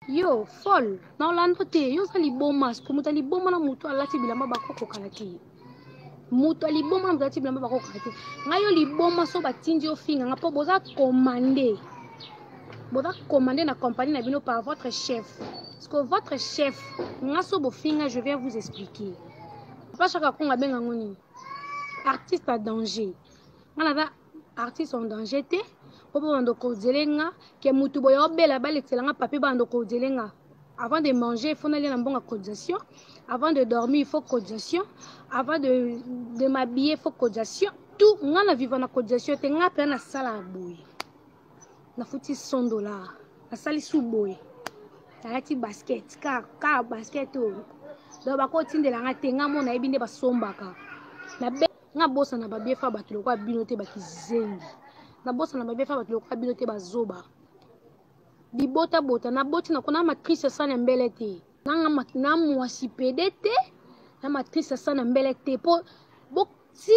Yo folle na olando te yo oza liboma siko moto ya liboma na moto alati bilamba bakokokana te moto ya liboma na moto alati bilamba bakokokana te ngai yo liboma so batindi yo finga nga mpo boza commande boza commande na compagnie na bino par votre chef parce que votre chef nga so bofinga je viens vous expliquer papa chaka kongo abenga ngo nini artiste à danger nga naza artiste en danger te mpo babanda kodzele nga ke mutu boye obela balekisela nga papier babanda kodzele nga avant de manger il faut nalia na mbongo ya cotisation avant de dormir il faut cotisation avant de m'habiller il faut cotisation tout nga na viva na cotisation te nga mpenza nasala boye nafuti 100 dollar nasali su boye nalati basket ka ka basket oyo donc bakotindela nga te nga mo nayebi nde basombaka na nga bosana ba biefa bato lokola bino te bakizengi nabosana ba biefa bato lokola bino te bazoba bibotabota naboti nako na matrice asa na mbele te nanga na mwasi pede te na matrice asa na mbele te mpo si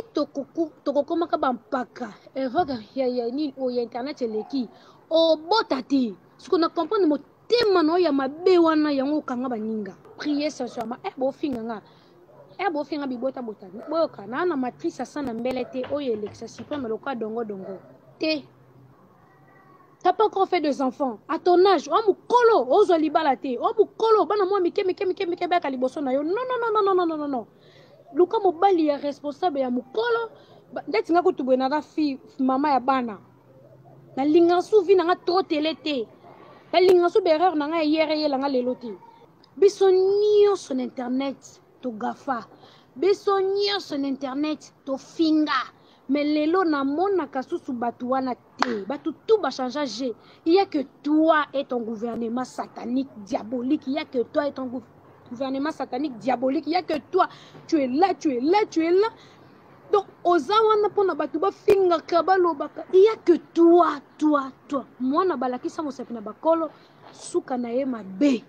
tokokomaka bampaka evoke ya nini oyo ya internet eleki obota te siko na comprendre motema na oyo ya mabe wana yango okanga baninga prier sincèrement e bofinga nga e bofinga bibota bota boyoka naa na matrice asa na mbele te oyo elekisa supreme lokola dongo dongo te. T'as pas encore fait des enfants à ton âge oa mokolo ozwa libala te oa mokolo bana mwa mike mike mike mike bayaka liboso na yo non non non non non non non luka mobali ya responsable ya mokolo ndeti nga kutu boye naza fille mama ya bana nalingaka su vie na nga trop tele te nalingaka su baerreur na nga eyere eyela nga lelo te biso nyonso na internet togafa biso nyonso na internet tofinga me lelo namonaka susu bato wana te bato tout bachangea g il y a que toi et ton gouvernement satanique diabolique il y a que toi et ton gouvernement satanique diabolique il y a que toi tu es là tu es là tu es là donc oza wana mpona bato bafingaka balobaka il y a que toi toi toi mwana balakisa mosapi na bakolo suka na ye mabe.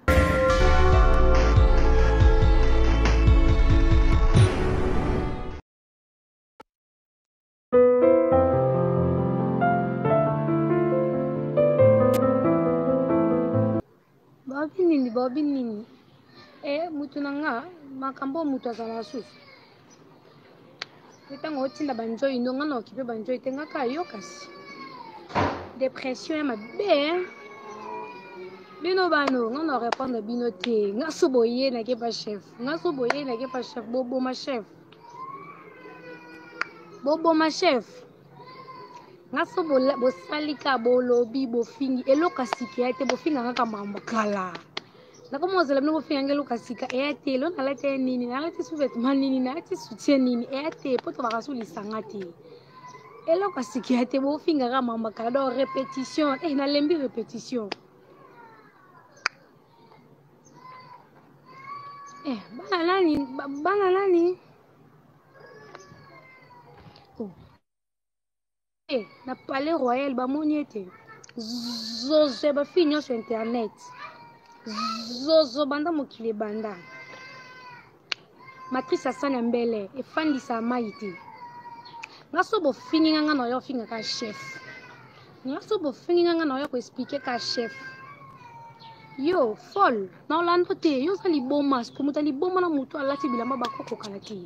Babi nini babi nini e mutu na nga makambo oyo mutu azala susu ntango otinda banjoi ndo nga na okipe banjoi te nga kaka yo kasi depression ya mabe bino bano nga na répondre bino te nga so boye nake pa chef nga so boye nake pa chef boboma chef boboma chef nga so bosali ka bolobi bofingi eloko ya sika ya te bofinga kaka mambo kala nakoma ozela bino bofinga nga eloko ya sika eya te elo nalati ya nini nalati sous-vêtement nini nalati soutien nini eya te mpo tobaka so lisanga te eloko ya sika ya te bofinga kaka mambo kala donc répétition eh, nalembi répétition eh, bana nani bana nani oh. Eh, na palais royal bamoni ete zozo ya bafille nyonso internet zozo banda mokili ebanda matrice asani ya mbele efandisa mai te nga so bofingi nga nga na oya ofinga ka chef nga so bofingi nga nga na oya koexplike ka chef yo folle na olando te yo oza liboma siko moto ya liboma na moto alati bilamba bakokokana te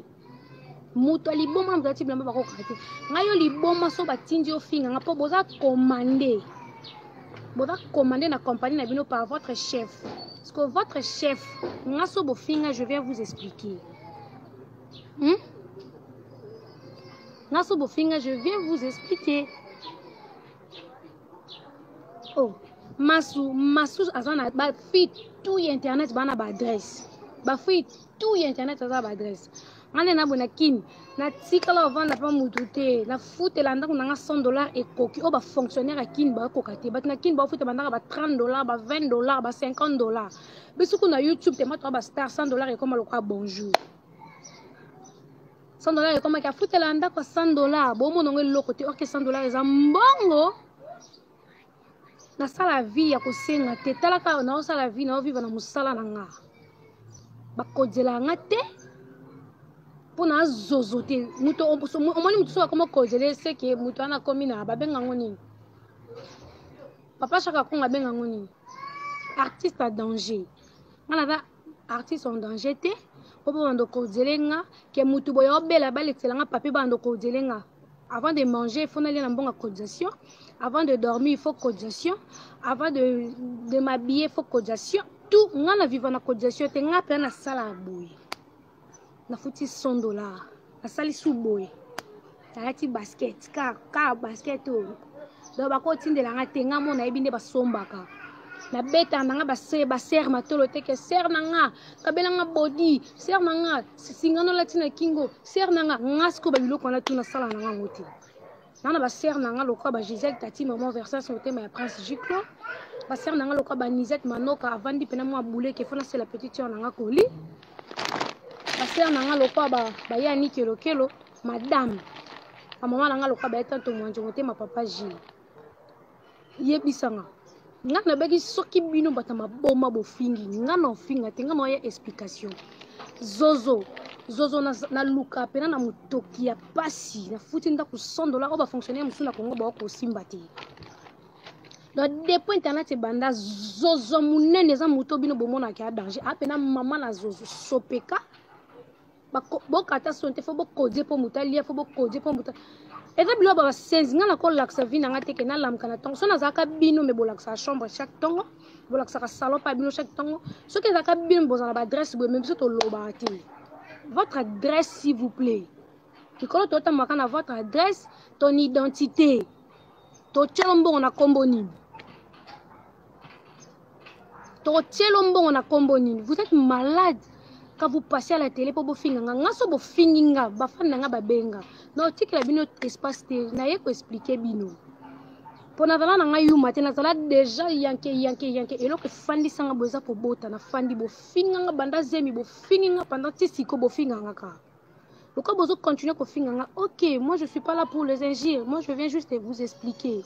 moto ya liboma na moto alati bilamba bakokana te ngai yo liboma so batindi yo finga nga mpo boza commande boza commande na compagnie na bino par votre chef parce que votre chef nga so bofinga je viens vous expliquer hmm? nga so bofinga je viens vous expliquer oh masu masu aza na bafille tout ya internet baa na baadresse bafille tout ya internet aza na baadresse nga nde naboye na kini natikala ovanda mpa mutu te nafutela ndako na nga 100 dollar ekoki oyo bafonctionnaire ya kini bakoka te bato na kini baofuta bandaka ba 30 dollar ba 20 dollar ba 50 dollar biso kuna youtube tema toa bastar 100 dollar ekoma lokola bonjour 100 dollar ekomaki afutela ndako ya 100 dollar bomona yango eloko te orke 100 dollar eza mbongo nasala vie ya kosenga te tala kaka naosala vie naoviva na mosala na nga bakodzela nga te mpo na zozo te moto omoni moto soki akoma kodzela eseke moto wana akomi na babenga yango nini papa shaka kongo abenga yango nini? Artiste en danger. Nga naza artiste en danger te. Po bando kozele nga ke mutu boye obela balekisela nga papier bando kozele nga. Avant de manger, il faut aller dans bonne cotisation. Avant de dormir, il faut cotisation. Avant de m'habiller, il faut cotisation. Tout, nga na vivre na cotisation te nga pe na sala boye. Na futi $100. Na sali sous boye. Nalati basket, ka basket oyo. Donc bakotindela nga te nga mona yebi nde basombaka. Na beta na nga ba serre matolo te ke serre na nga, kabela nga body, serre na nga, singa no lati na kingo, serre na nga, nga siko ba biloko na tuna sala na nga ngote. Na ba serre na nga lokwa ba Gisèle Tati maman Versace motema ya Prince Giclo. Ba serre na nga lokwa ba Nisette Manoka avandi pena mwa boule ke fona c'est la petite sœur na nga koli. Ba serre na nga lokwa ba yani kelo kelo madame. Ba maman na nga lokwa ba etanto mwanjo motema papa Gilles. Yebisanga nga nabaki soki bino bato maboma bofingi nga na ofinga te nga na oya explication zozo zozo naluka pena na motoki ya pasi nafuti ndako $100 oyo bafonctionnaire mosusu na Congo baokosimba te. Donc depuis internet ebanda zozo monene eza moto bino bomonaka ya danger apena mama na zozo sopeka bokata son te fo bokodie mpo moto alia fo bokodie mpo moto eza biloko ba basenzi nga nakolakisa vi na nga te ke nalamuka na ntongo so nazalaka bino me bolakisaka chambre chaque ntongo bolakisaka salon mpa bino chaque ntongo soki ezalaka bino bozala ba adresse boye me biso tolobaka te votre adresse s'il vous plaît likolo totambaka na votre adresse ton identité totyelo mbongo na kombo nini totyelo mbongo na kombo nini vous êtes malade quand vous passez à la télé po bofinga nga nga so bofingi nga bafani na nga babenga na otikela bino espace te naye koexplike bino mpo nazala na ngai yuma te nazala deja yanke yanke yanke eloko efandisanga boye eza kobota nafandi bofinga nga banda zemi bofingi nga pendant ti siko bofinga nga kaka lokola bozo continuer kofinga nga ok moi je suis pas là pour les injures moi je viens juste vous expliquer.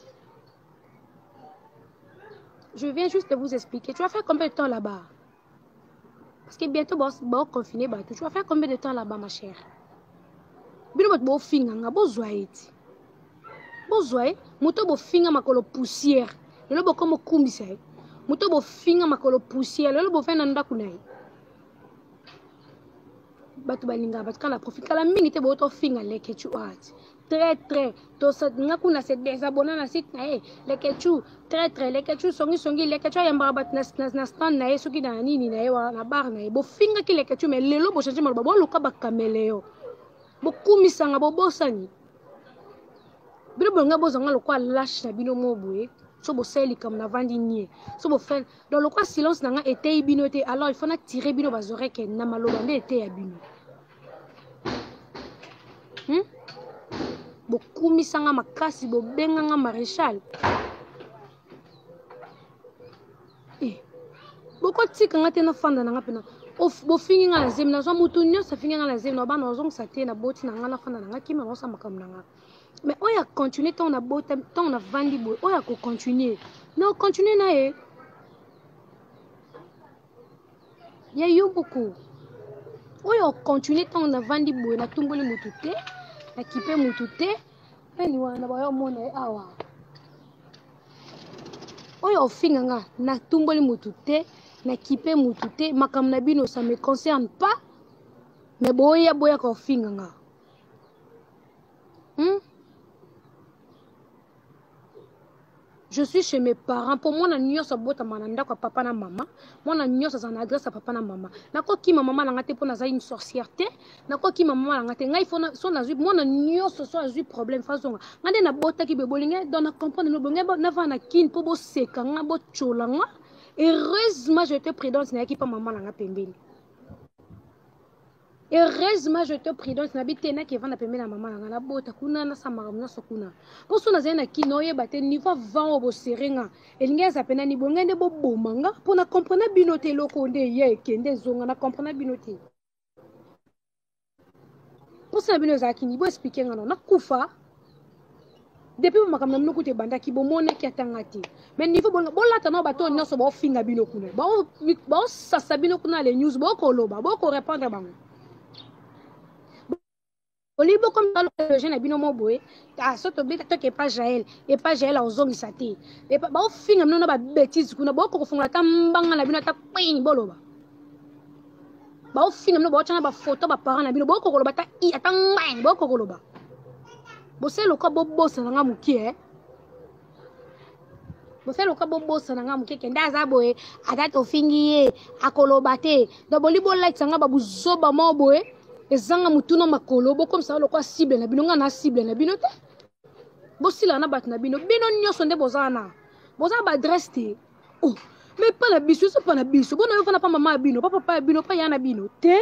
Je viens juste de vous expliquer. Tu vas faire combien de temps là-bas? Parce que bientôt, bon, confiné, bah, tu vas faire combien de temps là-bas, ma chère? Bino bato bofinga nga bozwa ye ti bozwa ye moto bofinga makolo poussière lelo bokoma okumbisa ye moto bofinga makolo poussière lelo bofai na ndako na ye bato balingaka bato kala profit kala mingi te boyo tofinga lekechu art très très nga kuna se désabonna na site na ye lekechu très très lekechu songi songi lekechu ayambaka bato na stand na ye soki na nini na ye na bar na ye bofingaki lekechu mais lelo bochange maloba boluka bakameleyo bokumisanga bobosani bino bolinga bozanga lokola lâche na bino mo boye so bosali likambo navandi nie so bofai donc lokola silence na nga eteyi bino te alors il faut na tirer bino bazoreke na maloba nde eteya bino Bokumisanga makasi bobenganga maréchal bokotika nga te nafanda na nga mpena bofingi nga na zemi nazwa motu nyonso afingi nga na zemi na bana ozongisa te naboti na nga nafanda na nga kima naosala makambo na nga mais oyo akontinue ntango nabota ntango navandi boye oyo akokontinue na okontinue na ye ya yo moko oyo okontinue ntango navandi boye natumboli motu te nakipe motu te nani wana bayo omona ye awa oyo ofinga nga natumboli motu te nakipe motu te makambo na bino ça me concerne pas mais boya boyaka ofinga nga Je suis chez mes parents pour mwana nyonso abotama na ndako ya papa na mama mwana nyonso aza na adresse ya papa na mama nakokima mama na nga te mpo naza une sorcière te nakokima mama na nga te ngai so nazwi mwana nyonso so azwi problème fa zonga nga nde nabotaki boye bolingi donc na comprendre no bolingi navanda na kine mpo boseka nga botyola nga heureusement j'étais prudente nayaki mpa mama na nga pembeni heureusement j'étais prudente nabi te naki evanda pembeni na mama na nga nabota kuna nasala makambo nyonso kuna mpo so nazali na kini oyeba te niveau avant oyo bosere nga elingi eza pena ni boye ngai nde boboma nga mpo na comprena bino te eloko nde ye ekende ezonga na comprena bino te mposa na bino ezalaki nini boexplike nga no nakufa depuis makambo na bino kutu ebandaki bomonaki ata nga te mais niveau bolata nao bato oyo nyonso baofinga bino kuna baosasa bino kuna le news bokoloba bokorépondre bango. Olingi bokomisa loge na bino mo boye, ah, so tobeta toke epa Jael, epa Jael akozongisa te. Epa baofinga bino na ba bêtises kuna, bokoki kofungola ata mbanga na bino ata kwing boloba. Baofinga bino baotya na bafoto ba parents na bino, bokoki koloba ata i ata ngweng, bokoki koloba. Bosali lokola bobosana nga mokie eh? Bosali lokola bobosana nga moke, kende aza boye, ata tofingi ye akoloba te. Donc boli bolakisa nga babuzoba moko boye ezanga motuna makolo, bokomisa lokola cible na bino. Nga na cible na bino te, bosila na bato na bino. Bino nyonso nde boza na boza ba adresse te. Oh, mais pa na biso, eza pa na biso. Bona yo fana pa mama ya bino, pa papa ya bino, pa ya na bino te.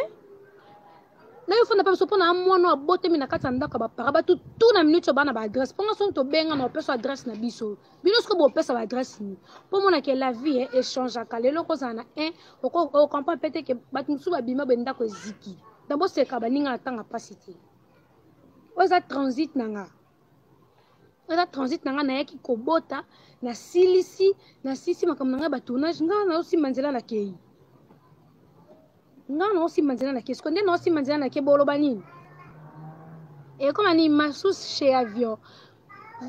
Na yo fana pa biso mpona mwana abotemi na kati ya ndako ya bapara. Bato tu na minute oyo bana ba adresse, mponga soki tobenga na opesa adresse na biso. Bino soki bopesa ba adresse nini mpo monake la vie echangeaka. Lelo okozala na 1, ocomprendre pe te ke bato mosusu babima boye, ndako eziki. Donc boseka baninga na ntanga mpasi te. Oyo eza transit na nga, eza transit na nga. Nayaki kobota, nasilisi nasilisi makambo na ngai, batournage. Nga naosimba nzela, nakei. Nga naosimba nzela, nakei. Siko nde naosimba nzela, nake, boloba nini? Ekoma nini? Masus chez avion,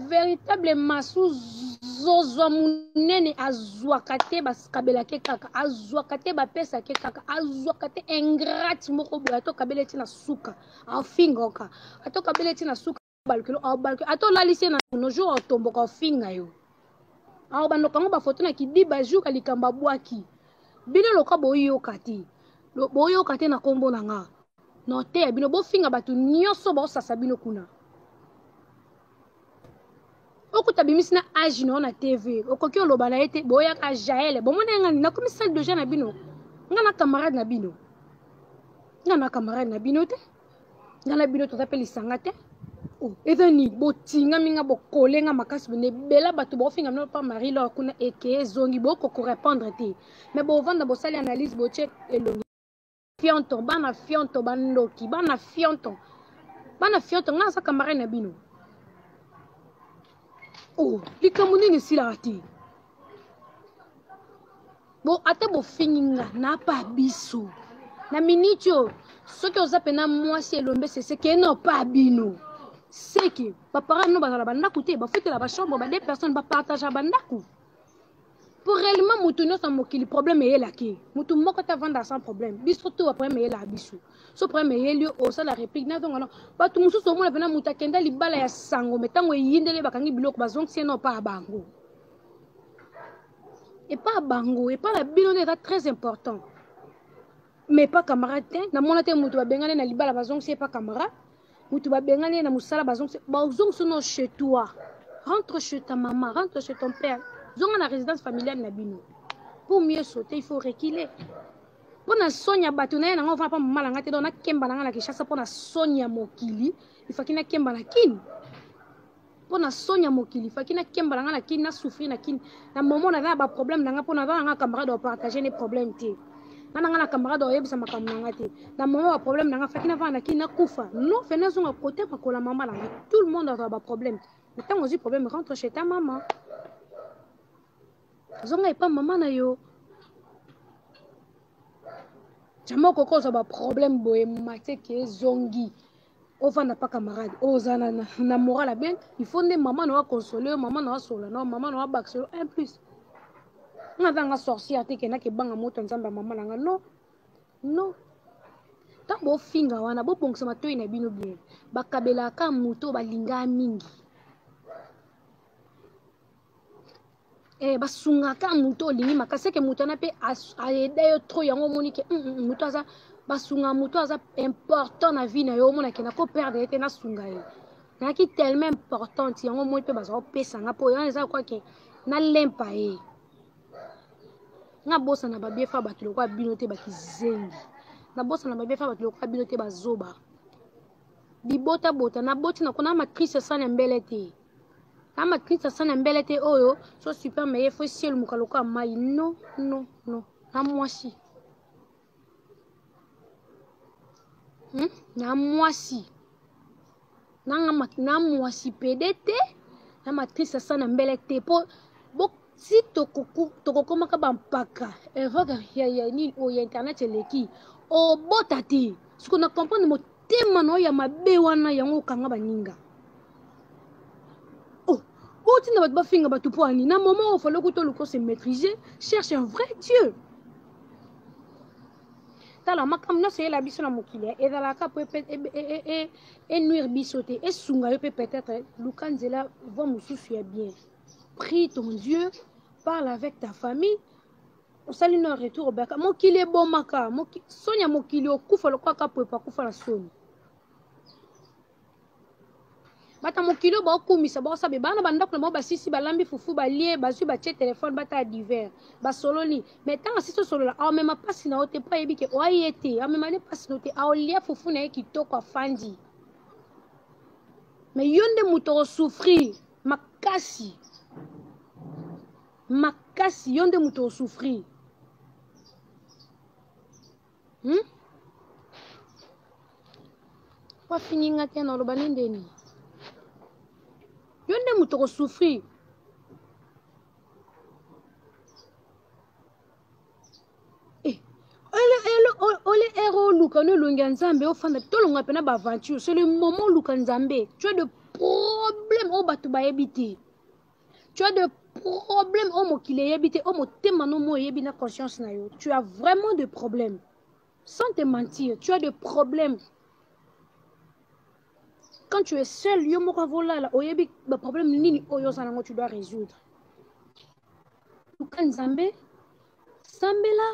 véritable masu zozwa monene. Azwaka te, bakabelake kaka, azwaka te, bapesake kaka, azwaka te. Ingrate moko boye, atokabela eti na suka afingoka, atokabela eti na suka balukelo, abalukelo, ata olalisi ye na no jour otomboka, ofinga yo, awa bandoka yango bafoto na kidiba jour ya likambo abwaki bino. Loka boyoka te, boyoka te na nkombo na nga na oteya bino. Bofinga bato nyonso baosasa bino kuna. Okuta bimisi na age na yo na TV, okoki oloba na ye te. Boyaka Jaele, bomona ye ngani nakomi salle de jeu na bino. Nga na camarade na bino, nga na camarade na bino te. Nga na bino toza mpe lisanga te. Oh, eza nini? Botingami nga, bokole nga makasi bino ebela. Bato bofinga bino pa Marie Lor kuna, eke ezongi, bokoko répondre te. Mais bovanda, bosali analyse, botie elongi fionto. Bana fionto, bandoki, bana fionto, bana fionto. Nga naza camarade na bino? Oh, likambo nini esilaka te? Bo ata bofingi nga na pa biso na miniti oyo, soki oza mpena mwasi elombe sese keno pa bino, seke baparent bino bazala bandako te, bafutela bachambre ba deux personnes, bapartage bandako. Po réellement moto nyonso ya mokili problème eyelaki. Moto moko te avanda sans problème. Biso to baproblème eyelaka biso. So problème eyeli yo, osala réplique nazonga no. Bato mosusu omona mpena moto akenda libala ya sango, me ntango eyindeli, bakangi biloko, bazongisi ye no pa ya bango. Epa bango, epa na bino nde eza très important, mais pas camarade te. Namona te moto babengani na libala, bazongisi ye pa camarade. Moto babengani ye na mosala, bazongisi, bazongisi no. Chez toi, rentre chez ta maman, rentre chez ton père, zonga na résidence familiale na bino. Pour mieux sauter, il faut reculer. Mpo na soni ya bato na ye nango, ovanda mpa mama na nga te. Donc nakemba na nga na Kinshasa mpo na soni ya mokili. Ifaki nakemba na Kini mpo na soni ya mokili. Faki nakemba na nga na Kini, nasouffrir na Kini na momo naza na baproblème na nga, mpo naza na nga camarade opartage ne problème te. Nga na nga na camarade oyebisa makambo na nga te na momo baproblème na nga. Faki navanda na Kini, nakufa non fe, nazonga kote makola mama na nga. Tout le monde azwa baproblème, mais ntango ozwi problème, rentre chez ta mama, zonga epa mama na yo. Jamai okoki ozwa baproblème boye mateke ezongi, ovanda pa camarade oza na, na, na moral ya bien. Il faut nde mama na akonsole yo, mama na asola na mama na abakisa yo un plus. Nga aza nga sorcière te, kendaki ebanga moto Nzambe ya mama na nga. Non, non, ntango bofinga wana, bobongisa matoi na bino bien. Bakabelaka moto balingaa mingi, basungaka moto olingi makasi. Eke moto wana mpe aeda yo trop, yango omoni ke moto aza, basunga moto aza important na vie na yo. Omonake nakoperdre ye te, nasunga ye, nayaki tellement importante. Yango omoni mpe baza kopesanga mpo wana eza kwake nalempa ye. Nga bosana babiefa bato lokola bino te, bakizengi. Nabosana babiefa bato lokola bino te, bazoba bibotabota. Naboti nakona matrice asana ya mbele te, na matrice asana ya mbele te. Oyo so super meye fo esielumuka lokola mai. Non, non, non, na mwasi, Na mwasi nanga, na mwasi pede te, na matrice asana mbele te. Mpo bo si tokokomaka bampaka erreur ya nini oyo ya internet eleki, obota te. Siko na comprendre. motema na yo ya mabe wana yango okanga baninga. Oh, otinda bato bafinga bato mpo ani na moment oyo fallait kuta oluka se maîtriser, cherche un vrai Dieu. Tala makambo nyonso eyela biso na mokili ezalaka mpo enuire biso te, esunga yo mpe peut-être luka nzela voie mosusu ya bien. Prie ton Dieu, parle avec ta famille, osali no retour obaka mokili ebomaka moki, soni ya mokili okufa lokola kapwepo akufa na soni. Bata mokili oyo baokumisa baosabe bana bandako na bango basisi balambi fufu balie bazwi batie telefone batala divers basololi me ntango asisi osolola aomema mpasi na yo te mpo ayebi ke oaye te amema nde mpasi na yo te aolia fufu na ye kitoko afandi me yo nde moto okosouffrir makasi makasi yo nde moto osouffrir hmm? wafingi nga te naloba nde ndeni yo nde moto okosouffrir eh, ole ere oluka no elongi ya nzambe ofanda tolonga mpena baaventure c'est le moment oluka nzambe tu as de problème oyo bato bayebi te tu as de problème oyo mokili eyebi te oyo motema no mo eyebi na conscience na yo tu as vraiment de problème sans te mentir tu as de problèmes quand tu es seul yo moko avolala oyebi baproblème nini oyo oza nango tu dois résoudre luka nzambe sambela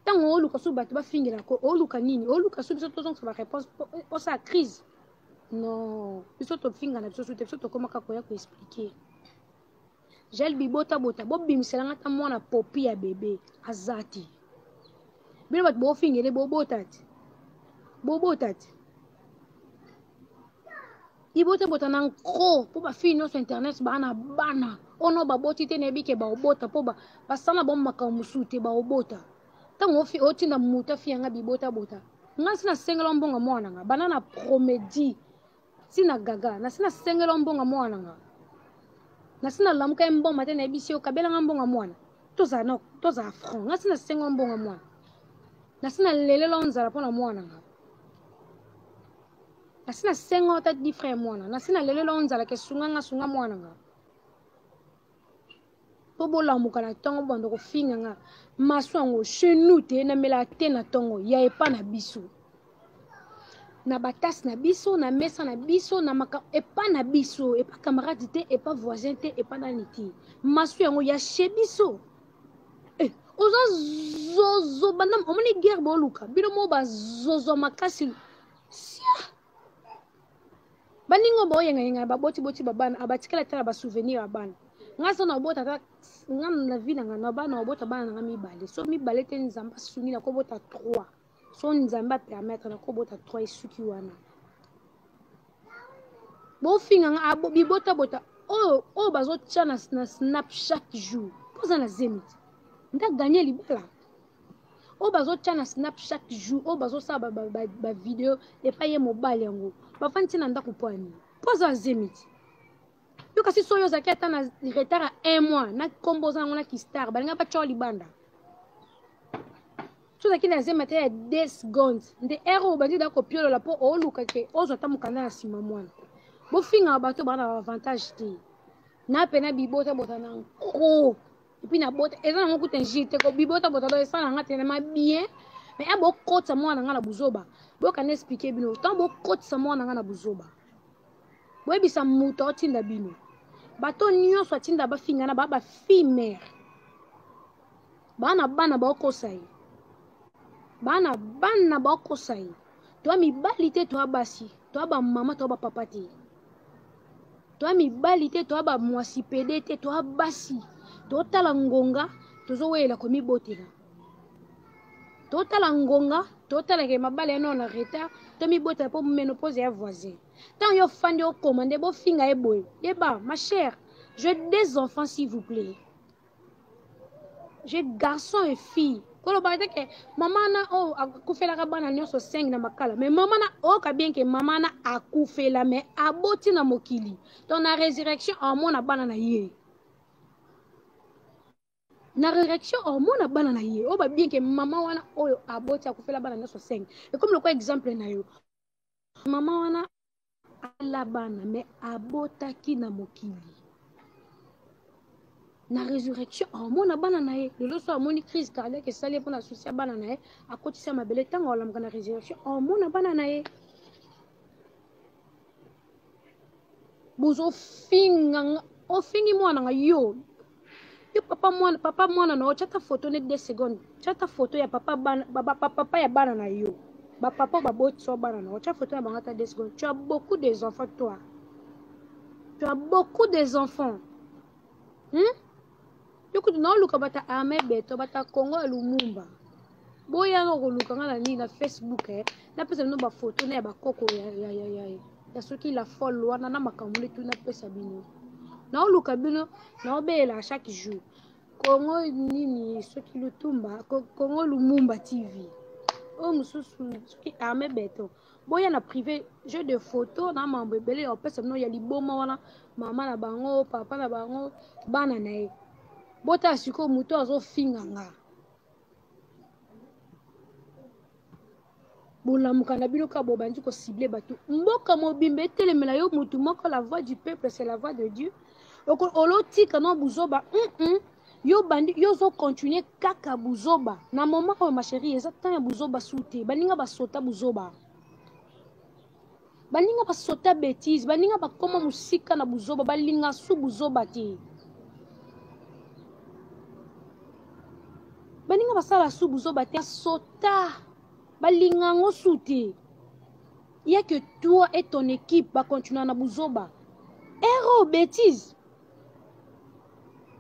ntango oluka so bato bafingela ko oluka nini oluka so biso tozongisa baréponse osala crise non biso tofingana biso su te biso tokomaka koya koexplike Jael bibota bota bobimisela nga ata mwana popi ya bebe aza te bino bato bofingele bobota te bobota te ibota bota na nkro mpo bafille nyonso internet baa na bana oyo no baboti te nayebi ke baobota mpo basala bango makambo mosusu te baobota ntango otinda moto afi yanga bibota bota nga nsi nasengela mbongo mwana nga banda na promedi ti na gaga nasi nasengela yo mbongo mwana nga nasi nalamuka ye mbongo te nayebisi yo kabela nga mbongo mwana tozala no tozala franc nga si nasenga yo mbongo mwana nasi nalelela yo nzala mpo na mwana nga nasi nasenga yo ata di frère mwana nasi nalelela yo nzala ke sunga nga sunga mwana nga mpo bolamuka na ntongo bobanda kofinga nga maso yango chez nous te namelaka te na ntongo ya epa na biso na batase na biso na mesa na biso na maka epa na biso epa camarade te epa voisin te epa nani te maso yango ya chez biso eh, oza zozo banda omoni guerre boluka bino mo bazozo makasi sia baninga oyo baoyengayenga babotiboti babana abatikala ata na basouvenir ya bana nga so nabota ata nga na vie na nga na bana obota bana na nga mibale so mibale te nzambe asungi nakobota 3 so nzambe apermettre nakobota 3 esuki wana bofinga nga bibotabota oyo oyo bazotya na, na snap chaque jour mpo oza na zemi te nde aganye libala oyo bazotya na snap chaque jour oyo bazosala bavideo epai ye mobali yango bafandi ti na ndako mpo ya nini mpo aza azemi ti yo kasi soki ozalaki ata na retard ya un mois na nkombo oza nango na kistar balinga batya yo libanda so ozalaki na zemi ata ya deux secondes nde heure oyo obandi da kopiolola mpo oluka ke ozwa ata mokanda na nsima mwana bofingaka bato baa na baavantage te na pena bibota bota na nko epuis na bota eza nango kuta injure te ko bibota bota do esala nga telema bien mais a bokotisa mwana nga na buzoba boyoka na explike bino ntango bokotisa mwana nga na buzoba boyebisa moto aotinda bino bato nyonso atinda bafingana ba bafille mare bana bana baokosa ye bana bana baokosa ye toa mibali te toa basi toa bamama toa bapapa te toa mibali te toa bamwasi pede te toa basi totala ngonga tozoweyela komibotela totala ngonga totala ke mabala ya nao na retard tomibotela mpo menopause ya voisin ntango yo ofandi okoma nde bofinga ye boye yeba ma chère j'ai des enfants s'il vous plaît j'ai garçon et fille koloba te ke mama na oyo oh, akufelaka bana nyonso 5 na makala mais mama na oyoka bien ke mama na akufela mais aboti na mokili donc na résurrection amona bana na ye na résurrection omona bana na ye oyo ba bien ke mama wana oyo aboti akufela bana nyonso 5 ekomi lokola exemple na yo. Mama wana ala bana mais abotaki na mokili. Na résurrection aomona bana na ye. Lelo so amoni crise cardiaque esali ye mpona souci ya bana na ye, akotisa mabele ntango alamuka na résurrection aomona bana na ye. Bozofinga nga, ofingi mwana nga yo. Yo papa mwana, papa mwana na yo, tiata photo ne 2 secondes. Tiata photo ya papa bana, ba, ba, papa ya bana na yo. Ba papa ba boti so bana na yo. Tia photo na bango ata 2 secondes. Tu as beaucoup des enfants toi. Tu as beaucoup des enfants. Yo kutu na oluka bata armée beto, bata Congo ya Lumumba. Boya na koluka nga na nini na Facebook eh. Napesa bino ba photo na ya ba koko ya ya ya ya. Ya soki la folle wana na makambo letu napesa bino. Na oluka bino na obela chaque jour. Congo nini soki Lutumba, Congo Lumumba TV. Oyo mosusu soki armée beto. Boya na privé, jeu de photo na mambo ebele ya opesa bino ya liboma wana, mama na bango, papa na bango, bana na ye. Bota sikoyo moto azofinga nga. Bolamuka na bino ka bobandi ko cibler bato. Mboka mobimba etelemela yo mutu moko, la voix du peuple c'est la voix de Dieu. Oko olotika no buzoba. Yo bandi yo zo continuer kaka buzoba. Na moment oyo ma chérie eza temps ya buzoba sute. Baninga basota buzoba. Baninga basota bêtise, baninga bakoma musika na buzoba, balinga su buzoba te. Baninga basala su buzoba te, sota balinga ngo su te. Il y a que toi et ton équipe ba continuer na buzoba. Ero bêtise.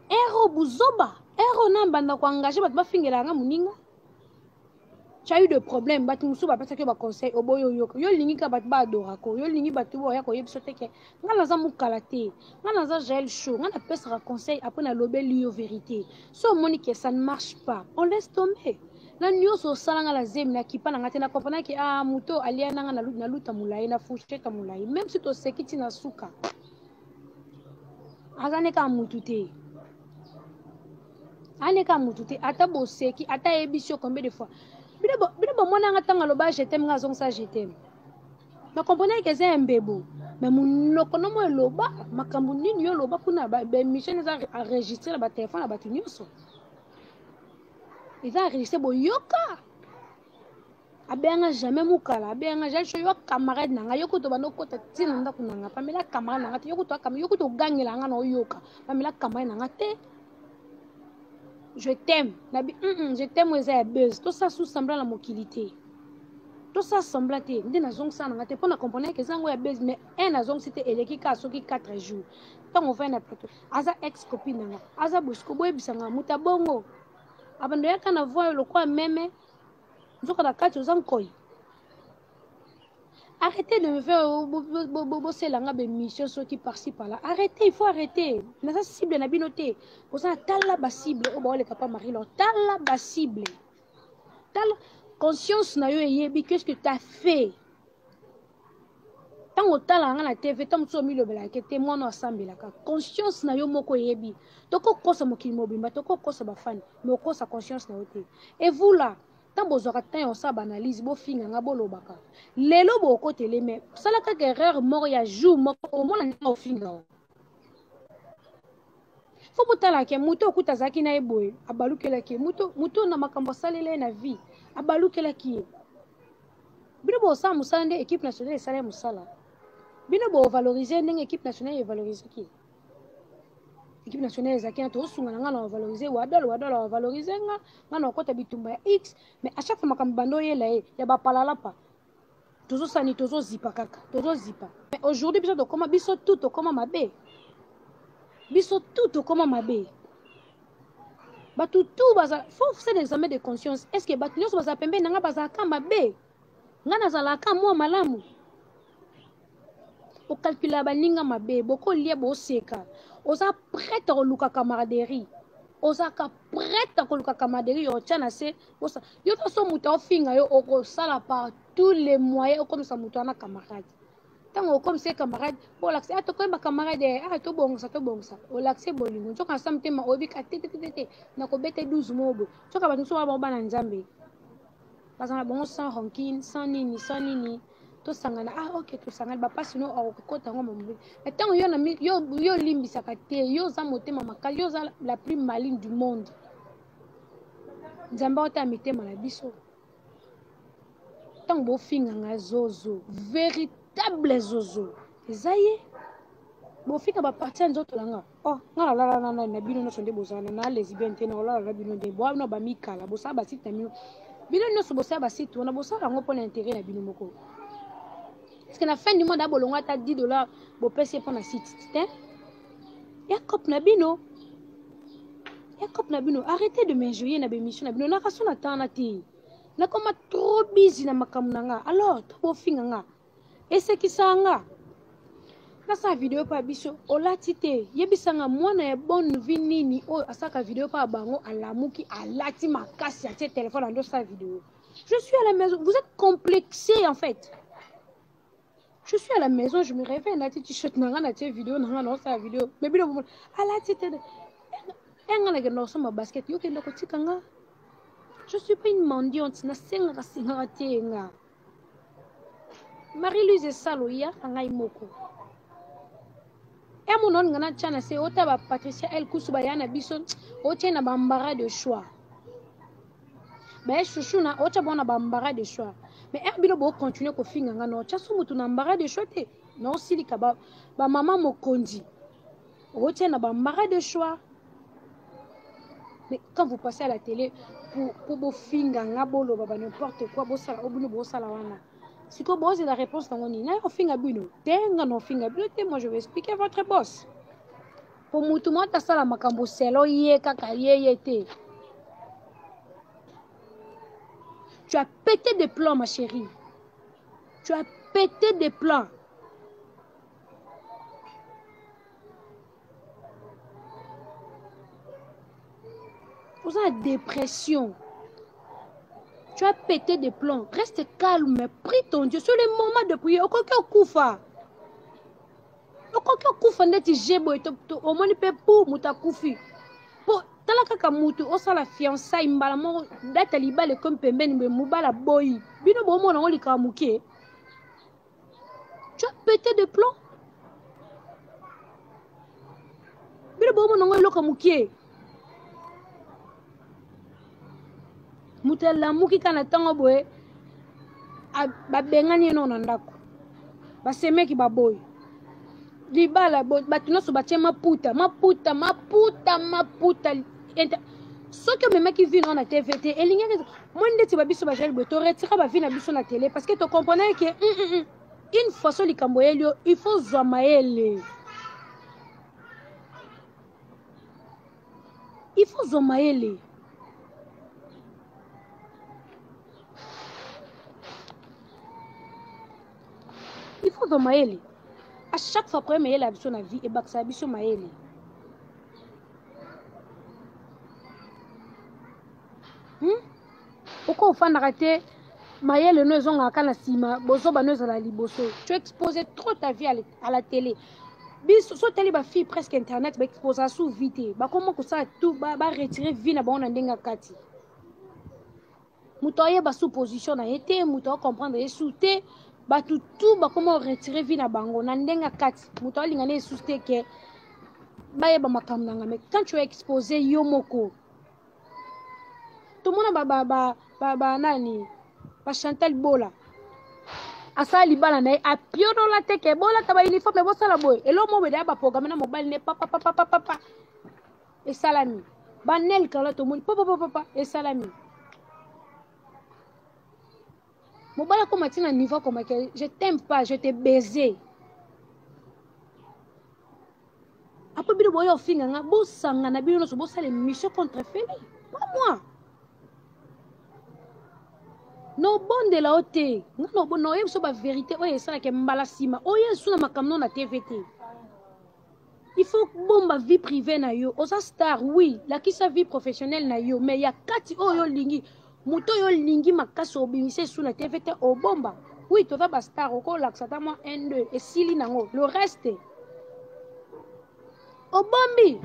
Ero buzoba. Ero na banda ko engager bato bafingela nga muninga. Tu as eu de problèmes, bato mosusu bapesaki yo ba conseil oboyi oyoka. Yo lingi ka bato ba adorako, yo lingi bato oyo ya koyebisa te ke nga naza mukala te, nga naza Jael Show, nga napesaka conseil après nalobeli yo vérité. So omoni ke ça ne marche pas, on laisse tomber. Na nyonso osala nga na zemi na kipa na nga te, na comprendre ke ah moto alia na nga na luta molayi, na fourchette molayi, même si toseki ti na suka. Aza ne ka mutu te. Ane ka mutu te, ata boseki, ata ayebisi yo combien de fois. Bino bomona nga ntango aloba je t'aime, nga azongisa je t'aime. Na comprendre ke eza ya mbebo, mais monoko no mo eloba makambo nini yo loba kuna ba émission eza enregistré na ba téléphone na bato nyonso. Eza enregistré boyoka. Abenga jamais mukala, abenga jamais yo camarade na nga, yo kutu bando kota tina ndako na nga, pamela camarade na nga te, yo kutu akam, yo kutu gangela nga na oyoka, pamela camarade na nga te. Je t'aime, na bi, je t'aime eza ya buzz, to ça sous semblant na mokili te. To ça semblant te, nde na zongisa na nga te pona comprendre que eza ngo ya buzz, mais un na zongisi te eleki ka soki 4 jours. Tango va na plateau, aza ex copine na nga, aza bosiko boyebisa nga muta bongo. Abando yaka na voix lokwa meme nzoka na kati oza nkoi. Arrêtez de me faire bosela nga ba mission soki par-ci par-là. Arrêtez, il faut arrêter. Naza cible na bino te. Oza tala ba cible oyo baoleka pa Marie-Laure. Tala ba cible. Tala conscience na yo eyebi qu'est-ce que t'as fait. Tango otala nga na TV, tango mosusu omilobelaka te mwana asambelaka. Conscience na yo moko eyebi. Tokokosa mokili mobimba, tokokosa ba fans, mais okosa conscience na yo te. Et vous là, tant bozwaka temps ya kosala ba analyse, bofinga nga, bolobaka. Lelo bokotele, mais sala kaka erreur moko ya jour moko, omona ndenge ofinga yo. Faut botala ke moto okuta azalaki na ye boye, abalukelaki ye. Moto, moto na makambo asalela ye na vie, abalukelaki ye. Bino bosala mosala nde équipe nationale esala ye mosala. Bino bo valoriser ndenge équipe nationale evalorisaki. Équipe nationale ezalaki na tosunga na nga na valoriser wadol, wadol a valoriser nga, nga na okota bitumba ya X, mais à chaque fois makambo bando oyela ye ya ba palalapa. Tozosani, tozozipa kaka, tozozipa. Mais aujourd'hui biso tokoma, biso tout tokoma mabe. Biso tout tokoma mabe. Bato tout baza, faut faire un examen de conscience. Est-ce que bato nyonso baza pembeni na nga bazalaka mabe? Nga nazalaka mwa malamu. Okalkula baninga mabe, bokolia boseka. Oza prête koluka camaraderie. Ozaka prête koluka camaraderie yo tia na se. Osa, yo to so moto ofinga yo okosala par tous les moyens okomisa moto wana camarade. Tango okomisa ye camarade, po olakisa, ah, tokoyeba camarade, eh, ah, tobongisa, tobongisa. Olakise bolingo. Nzoka na sa motema, oyebi ka te, te, te, te, te. Nakobeta 12 mois boye. Nzoka bato mosusu wana bango bana Nzambe. Bazala na bango sans rancune, sans nini, sans nini. Tosangana, ah ok, tosangani bapasi no akokota yango mobili. Mais ntango yo, yo, yo olimbisaka te, yo oza motema makasi, yo oza la plus maligne du monde. Nzambe aotala mitema na biso. Ntango bofinga nga zozo, véritable zozo, eza ye. Bofinga baparti ya nzoto na nga. Oh, nga nalala na nani na bino nyonso nde bozala na lesbienne te, nakolala na bino nde bwana bamikala, bosala basite na bino. Bino nyonso bosala basite wana, bosala yango mpona intérêt na bino moko. Parce que na fin du mois da bolongo ata 10 $ bopesi ye mpona site te. Ya cop na bino. Ya cop na bino, arrêtez de m'injurier na bémission na bino. Nakaso na tana te. Nakoma trop busy na makambo na nga. Alors, to bofinga nga. Esekisa nga. Nasala video mpa biso olati te, yebisanga mwana ya bonne vie nini oyo asalaka video mpa bango, alamuki alati makasi, atie telefone ando osala video. Je suis à la maison, vous êtes complexé en fait. Je suis à la maison, je me réveille, nati t-shirt na nga, natie video na nga, naosala video. Mais bino bomona alati te, enga nakenda kosomba basket, yo kenda kotika nga. Je suis pas une mendiante, nasengaka sengaka te nga. Marie-Louise Esalo yaka ngai moko. Ya mona olinga natya na se ota ba Patricia El Kusu baya na biso, otie na bambara de choix. Baye chouchou na otya bango na bambara de choix. Mais ere bino bokontinue kofinga nga na otya so motu na ambara de choix te, na osilika ba, ba mama mokonzi otie na bambara de choix. Mais quand vous passez à la télé pour bofinga nga, boloba ba n'importe quoi, bosala oyo bino bosala wana. Sikoyo bozela réponse nango nini? Naye ofinga bino te, nga na ofinga bino te. Moi je vais expliquer votre boss. Po mutu moko asala makambo selo ye kaka ye ye te. Tu as pété des plans, ma chérie. Tu as pété des plans. Oza na dépression. Tu as pété des plombs. Reste calme. Prie ton Dieu. C'est le moment de prier. Okoki okufa. Okoki okufa ndeti jeboye omoni mpe pu moto akufi. Po tala kaka moto osala fiançailles mbala moko date ya libala ekomi pembeni boye mobala boyi. Bino bomona ngo likambo moke. Tu as pété des plombs. Bino bomona ngo eloko moke. Moto alamuki kaka na ntango boye babengani ye nao na ndako, basemeki baboyi libala, bato nyonso batie maputa maputa maputa maputa. Soki omemaki vie nao na TV te, elingaki moi ndeti babiso bajali boye toretira bavie na biso na télé parce que tocomprenait ke une fois so likambo eyeli yo, il faut zwa mayele, il faut zwa mayele. Il faut zwa mayele. À chaque fois problème eyela biso na vie, ebakisaka biso mayele. Oko ofandaka te, mayele no ezongaka na nsima, bozoba no ezala liboso. Tu exposes trop ta vie à la télé. Biso so otali bafille presque internet baexposaka su vie te, bakoma kosala tout baretire vie na bango na ndenge ya kati. Moto ayeba su position na ye te, moto acomprendre ye su te. Bato tu bakoma koretire vie na bango na ndenge ya kati. Moto alinga ne esusu te ke bayeba makambo na nga. Mais quand tu as exposé yo moko, tomona ba, ba, ba, ba, ba nani, ba Chantal Bola asala libala na ye, apionola te ke bolata bauniforme, bosala boye. Eloko moko boye baprogramme na mobali ne papapapapapa esalami. Banel kala tomoni papapapapa esalami. Mobali akoma ntina niveau akomaki je t'aime pas, je te baise. Après bino boya ofinga nga, bosangana bino nyonso bosala émission contre Feli, pas moi. Nobondela yo te, nga naoyebi so bavérité oyo esalaka mbala nsima oyo esu na makambo no na TV te. Il faut bomba vie privée na yo. Oza star, oui, lakisa vie professionnelle na yo, mais ya kati oyo olingi moto oyo olingi makasi obimisa esu na TV te, obomba. Oui, toza bastar, okolakisa ata mwa 1 2 esili nango, le reste obombi.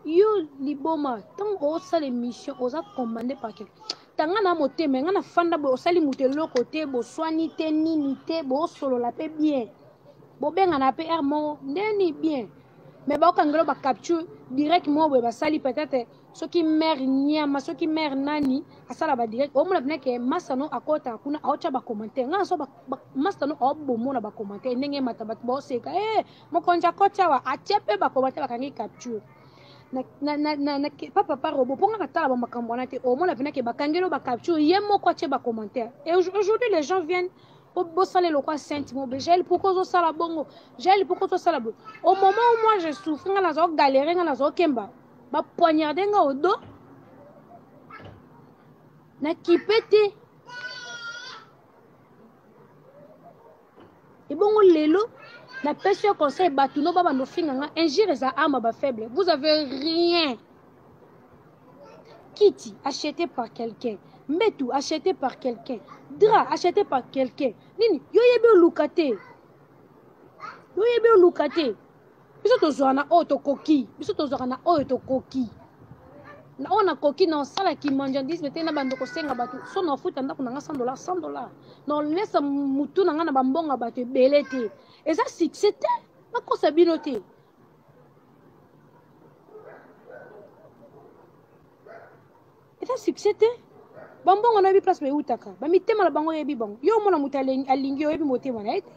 Yo liboma ntango osala émission oza commandé par quelqu'un. Tanga na motema nga na fanda boye osali moto eloko te boswani te nini te bosolola mpe bien bobengana mpe aire moko ndeni bien mais baokangela ba capture direct moko boye basali peut-être soki mare nyama soki mare nani asala ba direct omona mpena ke masano akota kuna aotya bacommentaire ngai naso masano aobomona bacommentaire ndenge emata bato baoseka e eh, mokonzi akoti awa atie mpe bacommentaire bakangi capture na, na, na, na, na, pa papa robo mpo nga natala bamakambo wana te omona mpena ke bakangeli bacapture ye moko atie bacommentaire et aujourd'hui les gens viennent bosala eloko ya sainte mobe jael pourkoi ozosala bongo jael pourkoi ozosala boye au moment où moi je souffre nga nazo galere nga nazo kemba ba poignarde nga au dos na kipe te ebongo lelo napesi yo conseil bato no babanda ofinga nga injure eza arme bafaible vous avez rien kiti acheté par quelqu'un mbetu acheté par quelqu'un drap acheté par quelqu'un nini yo oyebi oluka te yo oyebi oluka te biso tozwaka na oyo tokoki biso tozwaka na oyo tokoki na oyo nakoki na osala kimanjandisme te na bando kosenga bato so na ofuta ndako na nga 100 dollar 100 dollar na olesa mutu na nga na bambongo ya bato ebele te eza succès te bakosa bino te eza succès te bambongo na oyebi place baeutaka bamitema na bango oyebi bango yo omona moto alingi oyebi motema na ye te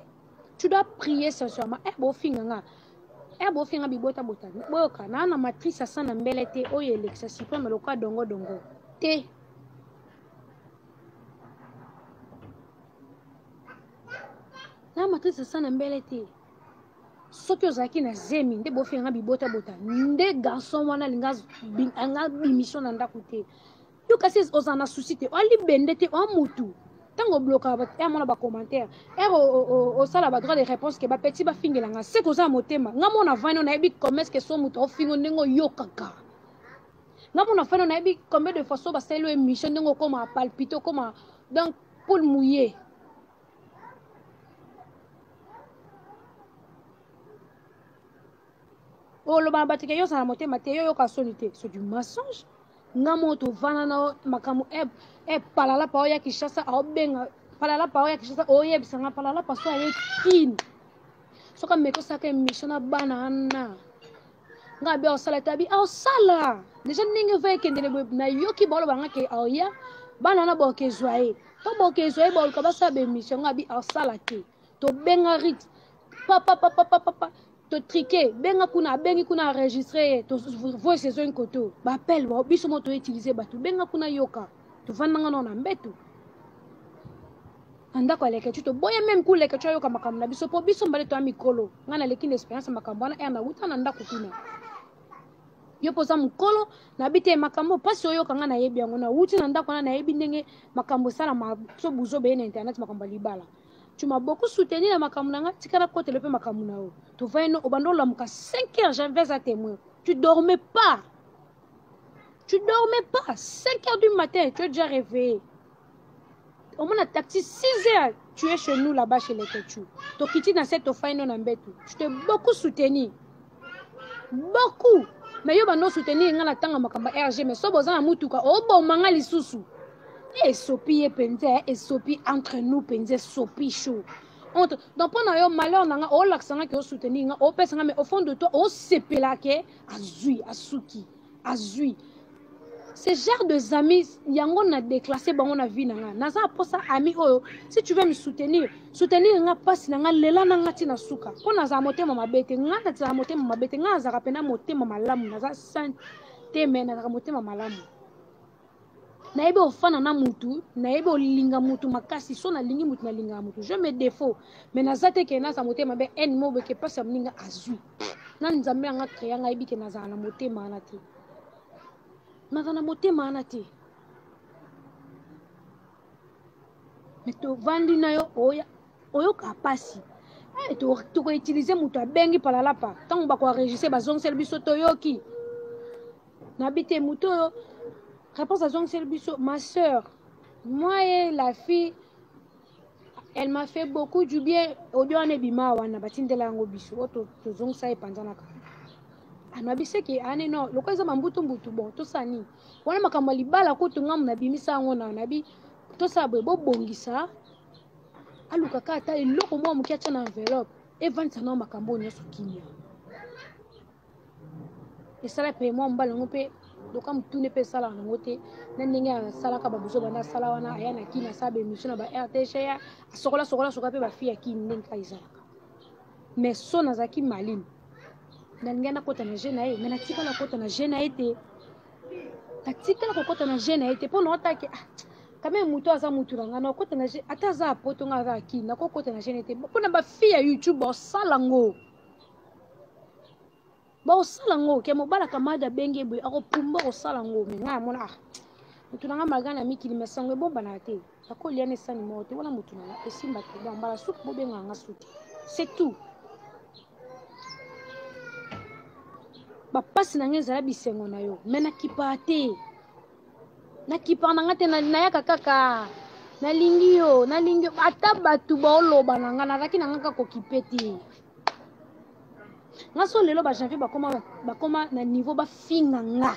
tu dois prier sincèrement e eh, bofinga nga e eh, bofinga bibota bota boyoka naa na matrice asa na mbele te oyo elekisa supreme lokola dongo dongo te na matrice asa na mbele te soki ozalaki na zemi nde bofinga nga bibota bota nde garçon wana alinga bimission na ndako te yo kasi ozala na souci te oalibende te oa mutu ntango oblokaka bato ya mona bacommentaire ere osala badroit de réponse ke bapeti bafingela nga seke oza na motema nga mona vani nayebi comment ce que so moto ofingo ndenge oyokaka nga mona vani nayebi combien de fois so basaleli yo émission ndenge okoma palpite okoma donc poule mouillé oloba na bato ke yo ozala na motema te yo oyoka soni te c'est du mensonge nga moko tovanda na makambo e eh, palala pa oya kinshasa aobenga palala pa oya kinshasa oyebisa nga palala pa so aye kini soki ameki osalaka émission na bana wana nga abi aosala te abi aosala deja ndenge va ekendele boye nayoki baoloba nga ke aoya bana wana bokezwa ye to bokezwa ye baoluka basala baémission nga abi aosala te tobenga rit papapapapapa totrike benga kuna abengi kuna enregistre ye voice ezongi koto baappel biso mo toutilize bato benga kuna yoka tovandanga nao na mbeto na ndako ya lekecu toboya meme ku lekecu ayoka makambo na biso mpo biso mbale toya mikolo ngai naleki na experience ya makambo wana ere nauta na ndako kuna yo mpo oza mokolo nayebi te makambo mpasi oyoka ngai nayebi yango nauti na ndako wana nayebi ndenge makambo esalama so buzoba ye na internet makambo ya libala tu m'as beaucoup soutenu na makambo na nga tika nakotela mpe makambo na yo tovai no obanda olamuka 5 heures janvier aza témoin tu dormais pas tu dormais pas 5 heures du matin tu es déjà réveillé omona taxi 6 heures tu es chez nous là-bas chez les Kechu tokiti na se tofai no na mbetu tu t'es beaucoup soutenu beaucoup mais yo bando soutenir nga na tanga makambo ya rg mais so boza na mutuka oboma nga lisusu esopi ye mpenza eh, esopi entre nous mpenza esopi chaud entre donc mpo na yo malheur na nga olakisa nga ke osoutenir nga opesa nga mais au fond de toi osepela ke azwi asuki azwi ce genre de amis yango na déclassé bango na vie na nga naza na posa ami oyo si tu veux me soutenir soutenir nga mpasi na nga lela na nga ntina suka mpo nazala motema mabe te nga nazala motema mabe te nga nazalaka mpena motema malamu naza sainte te me nazalaka motema malamu nayebi ofana na mutu nayebi olinga mutu makasi so nalingi mutu nalingaka mutu je me défaut mais naza te ke naza motema mabe haine moko boye ke mpasi ya moninga azwi na nzambe yanga créa nga ayebi ke nazala na motema wana te nazala na motema wana te me tovandi na yo oya oyoka mpasi eh, tokoutilize moto abengi palalapa ntango bakoenregistre bazongiseli biso toyoki nabi te moto oyo réponse azongiseli biso ma sœur moi et la fille elle m'a fait beaucoup du bien audio wana ebima wana batindela yango biso oyo tozongisa epanzanaka. Anabi seke ane no lokola eza bambutu mbutu, bon tosala nini wana makambo ya libala kutu ngamu nabimisa yango na nabi tosala boye, bobongisa aluka kaka ata eloko mwa moke atya na enveloppe evandisa nao makambo oyo nyonso kimia. Esala mpe mwa mobali yango mpe loka motune mpe esalaka nango te na ndenge asalaka babuzo banda asala wana aya na kini asala baémission na ba rtga asokola sokola sokola mpe bafille ya kini ndenge kaka ezalaka. Mais so nazalaki maline, nalingai nakota na jeu na ye, mais natikala kokota na jeu na ye te, natikala kokota na jeu na ye te mpo naotake ah, quand même moto aza motu na ngai, nakota na jeu ata aza apoto, ngai aza akini, nakokota na jeu na ye te mpo na bafille ya YouTube basala ngo, bakosala ngo ke mobali akamada abenge boye akopumba kosala ngo. Me ngai amona ah, motu na ngai malgre na mikili mesango ebombanaka te, akolia na esani moko te wana motu na ngai esimba te. Donc mbala suki bobengaka nga suki, c'est tout. Bapasi na ngai ezala bisengo na yo, me nakipaka te, nakipaka na ngai te, nayaka kaka nalingi yo, nalingi yo ata bato baoloba na ngai, nazalaki na ngai kaka kokipe te. Nga so lelo bajanvier bakoma, bakoma na niveau bafinga nga,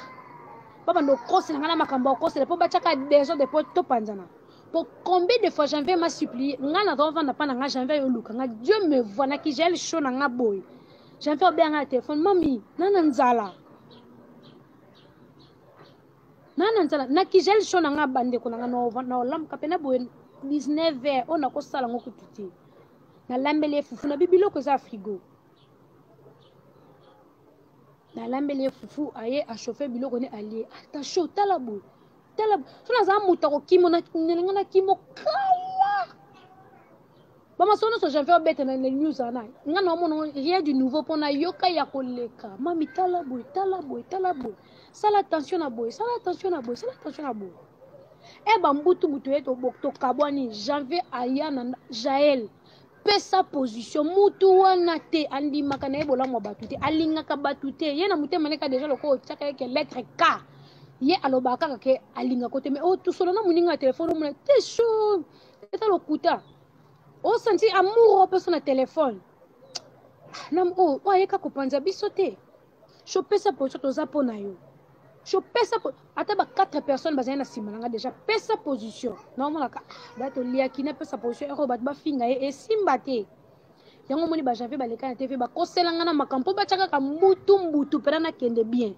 babanda okosela nga na makambo ya okosela mpo batiaka desordre mpo topanzana. Po combien de fois janvier m'a supplié, nga nazovanda mpa na nga, janvier ayoluka nga, Dieu me voit, na kijael show na nga boye, janvier obenga nga na telefone, mami na na nzala, na na nzala na kijel show na nga. Bandeko na nga na olamuka mpe na boye 19 heures oyo nakosala ngo kutu te, nalambeli ye fufu na bi biloko eza ya frigo, nalambeli ye fufu, aye achauffe biloko ne alie ata chaud. Tala boye, tala so nazala moto akokimo nalinga nakimo kala bamasolo nyonso janvier obeta na news wana, nga na omona rien du nouveau mpo nayoka ya koleka. Mami tala boye, tala boye, tala boye, sala attention na boye, sala attention na boye, sala attention na boye. E bambutu butu ye tokabwani, janvier aya na Jael pesa position mutu wana te, andimaka na ye bolamu ya bato te, alingaka bato te, ye na motema neka deja lokola otiaka ye ke lettre K, ye alobaka kaka ke alingaka te. Mais otusola na moninga ya telefone, omona te chaud eza lokuta, osanti amour opesa na telefone na oyo ayeka kopanza biso te. Shopesa position, toza mpo na yo, shopesa ata ba 4 personnes bazali na nsima na nga deja, pesa position. Naomonaka da toliaki napesa position ero bato bafinga ye esimba te. Yango omoni bajanvier baleka na TV bakosela nga na makambo mpo batya kaka mbutu mbutu mpena nakende bien.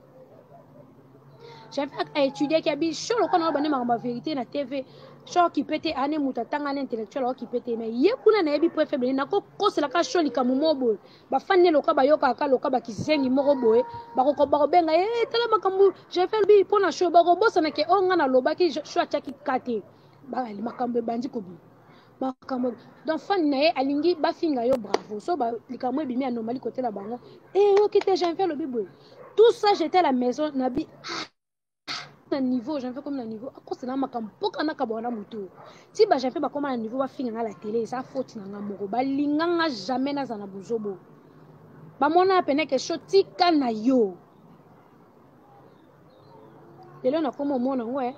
Janvier aétudiaki abi sho lokola na bande makambo ya vérité na TV, sho okipe te, ane moto atanga na intellectuel okipe te. Mais ye kuna nayebi point faible, nakokoselaka sho likambo mo boye, bafani ne loka bayokaka loka bakizengi moko boye, bakobenga ye eh, tala makambo janvier alobi mpo na sho, bakobosana ke oyo ngai nalobaki sho atiaki ka te, makambo ebandi kobima makambo. Donc fan na ye alingi bafinga yo bravo, so likambo ebimi anomali kotela bango eyoki te janvier alobi boye. Tout ça, j'étais à la maison, nabi na niveau janvier komi na niveau akosela makambo mpoka nakabwa na motu ti bajanvier bakóma na niveau bafinga nga la tele, eza faute na nga moko, balinga nga jamais naza na buzobo, bamona pene ke sho tika na yo. Lelo nakóma omona yango e,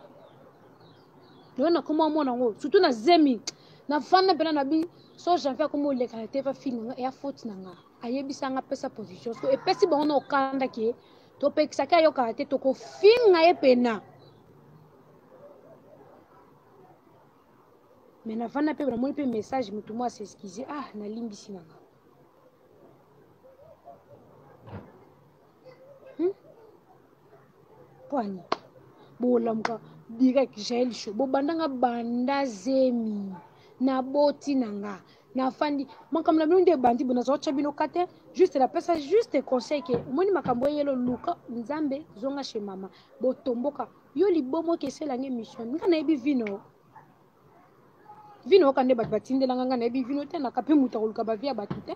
lelo nakóma omona yango surtout na zemi, nafanda mpena na bi so janvier akóma oleka na te bafinga nga, eya faute na nga, ayebisa nga pesa position so epesi bango na okanda ke topekisaki ayokaka te, tokofinga ye pena. Me navanda mpe namoni mpe message motu mwa s'excuse, ah nalimbisi na nga. Pwani bolamuka direct Jael Show, bobandanga banda zemi naboti na nga, nafandi makambo na bino nde ebandi bo nazotya bino ka te, juste napesa juste conseil ke omoni makambo eyelo luka Nzambe, zonga chez mama botomboka yo libomo ke eselanga émission nga nayebi vino vino oka nde bato batindelanga nga nayebi vino te, naka mpe moto akoluka bavi ya bato te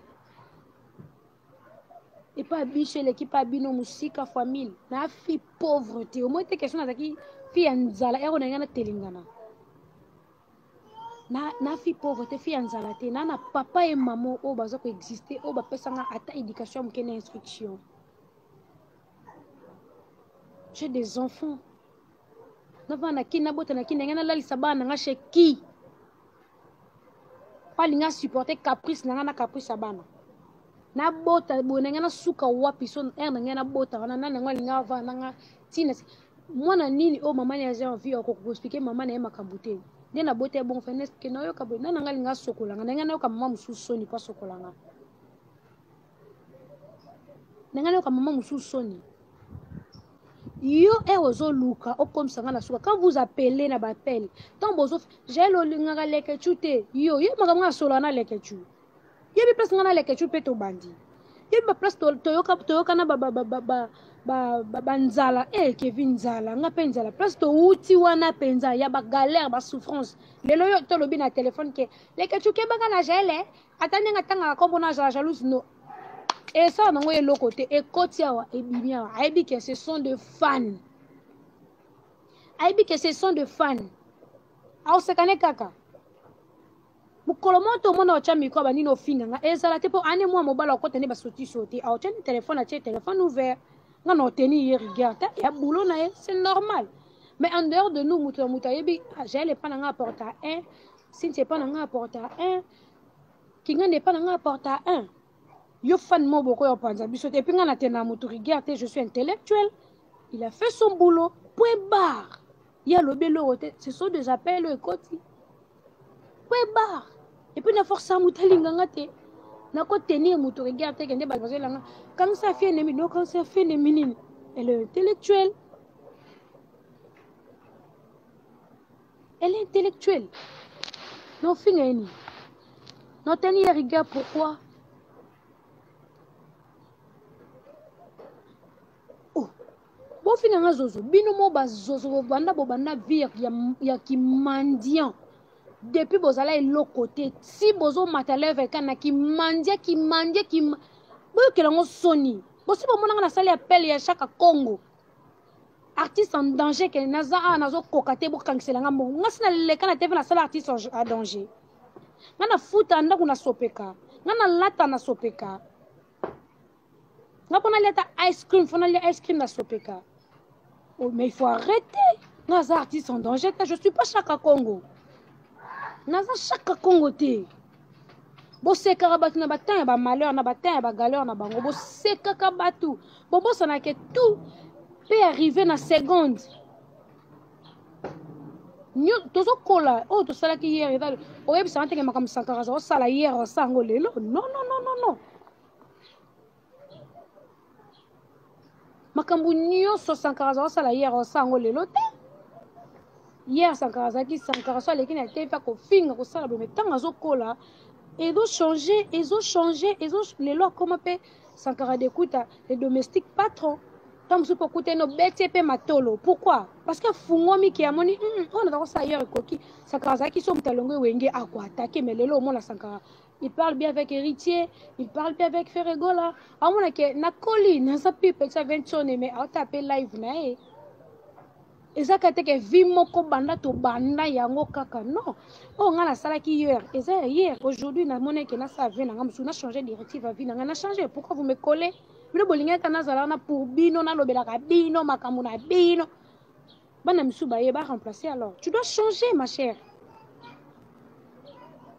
epa biso eleki pa bino mosika fois mille. Na fille pauvre te, omoi te question nazalaki fille ya nzala ero na ngai natelengana na, na fille pauvre te, fille ya nzala te, na na papa ye mama oyo baza koexiste, oyo bapesanga ata éducation ya moke na instruction. J'ai des enfants, navanda na kini, nabota na kini, ndenge nalalisa bana na nga chez qui po alinga supporter caprice na nga na caprice ya bana. Nabota boye na ngai nasuka wapi so heure na ngai nabota wana nani yango alingi avanda na nga ntina mwana nini oyo mama na ye aza en vie akoki koexplike mama na ye makambo te nde nabota ye bongo fai naexplike nayoka boye nani yango alingi asokola nga na ngai nayoka mama mosusu soni mpo asokola nga na ngai nayoka mama mosusu soni yo heure ozoluka okomisa nga na suka quand vous appelez na baappel ntango bozo jael olingaka lekechu te yo yo makambo nga asolola na lekechu yebi place nga na lekechu mpe tobandi yebi baplace toyoka toyokana banzala e eh, kevin nzala nga mpe nzala place towuti wana mpenza ya bagalère basouffrance lelo yo tolobi na telefone ke lekechu kebaka na jael eh? ata ndenge atangaka nkombo na azala jalouse no esala nango eloko te ekoti awa ebimi awa ayebi ke ce sont de fan ayebi ke ce sont de fan aosekane kaka mokolo moko tomona otya mikro abanini ofinga nga ezala te mpo ane mwa mobali akota nde basotiso te aotya nde telefone atie telefone ouvert nga na oteni ye rigueur te ya boulot na ye c'est normal mais en dehors de nous moto na moto ayebi ah, jael epa na nga aporta 1 sinti epa na nga aporta 1 kingani epa na nga aporta 1 yo fan moko bokoya opanza biso te epuis nga na tena moto rigueur te je suis intellectuel il a fait son boulot point barre ye alobi eloko te ce sont des appels oyo ekoti point barre epuis na force ya moto alinga nga te nakotenir moto rigueur te kende bato bazoyela nga kangisa fi ennemi no kangisa fi ennemi nini elle est intellectuelle elle est intellectuelle nofinga ye nini noteni ye rigueur pourquoi oh bofinga nga zozo bino mo bazozo bobanda bobanda vie ya, ya kimandian depuis bozala eloko te ti bozomata leve ka na kimandia kimandia kim boyokela yango soni bosi bomonanga nasali appel ya chaka congo artiste en danger ke naza awa nazokoka te bokangisela nga mbongo nga si naleka na tv nasala artiste en danger nga nafuta ndako nasopeka nga nalata nasopeka nga mpo nalia ata ice cream fo nalia ice cream nasopeka oh, mais il faut arrêter nga aza artiste en danger te je suis pas chaka congo naza chaka congo te bosekaka bato na batemp ya bamalheur na batemp ya bagaleur na bango bosekaka bato bobosanaka tout mpe arrive na seconde tozokola oyo tosalaki hier eza oyebisaka nteke makambo sankara aza osala hier osala yango lelo non non non non non makambo nyonso sankara aza kosala hier osala yango lelo te hier sankara azalaki sankara so aleki na te mpe akofinga kosala boye mai ntango azokola ezochange ezochange ezo lelo akoma mpe sankara dekuta le domestique patron ntango mosusu mpe okutani obeti ye mpe matolo pourquoi parce que afungwami ke amoni hmm, oyo naza kosala hier ekoki sankara azalaki so moto alongo ewenge akoatake mai lelo omona sankara il parle bien avec héritier il parle bien avec ferregola amona ke nakoli naza pi pekisa ventone mais aota mpe live na ye eza kaka te ke vie moko banda tobanda yango kaka non oyo ngai nasalaki hier eza ya hier aujourd'hui namoni ke nasala vie na ngai mosusu na change directive ya vie na ngai na change pourquoi vous me collez bino bolingaki nazala wana pour bino nalobelaka bino makambo na bino bana misusu baye ba remplacer alors tu dois changer ma chère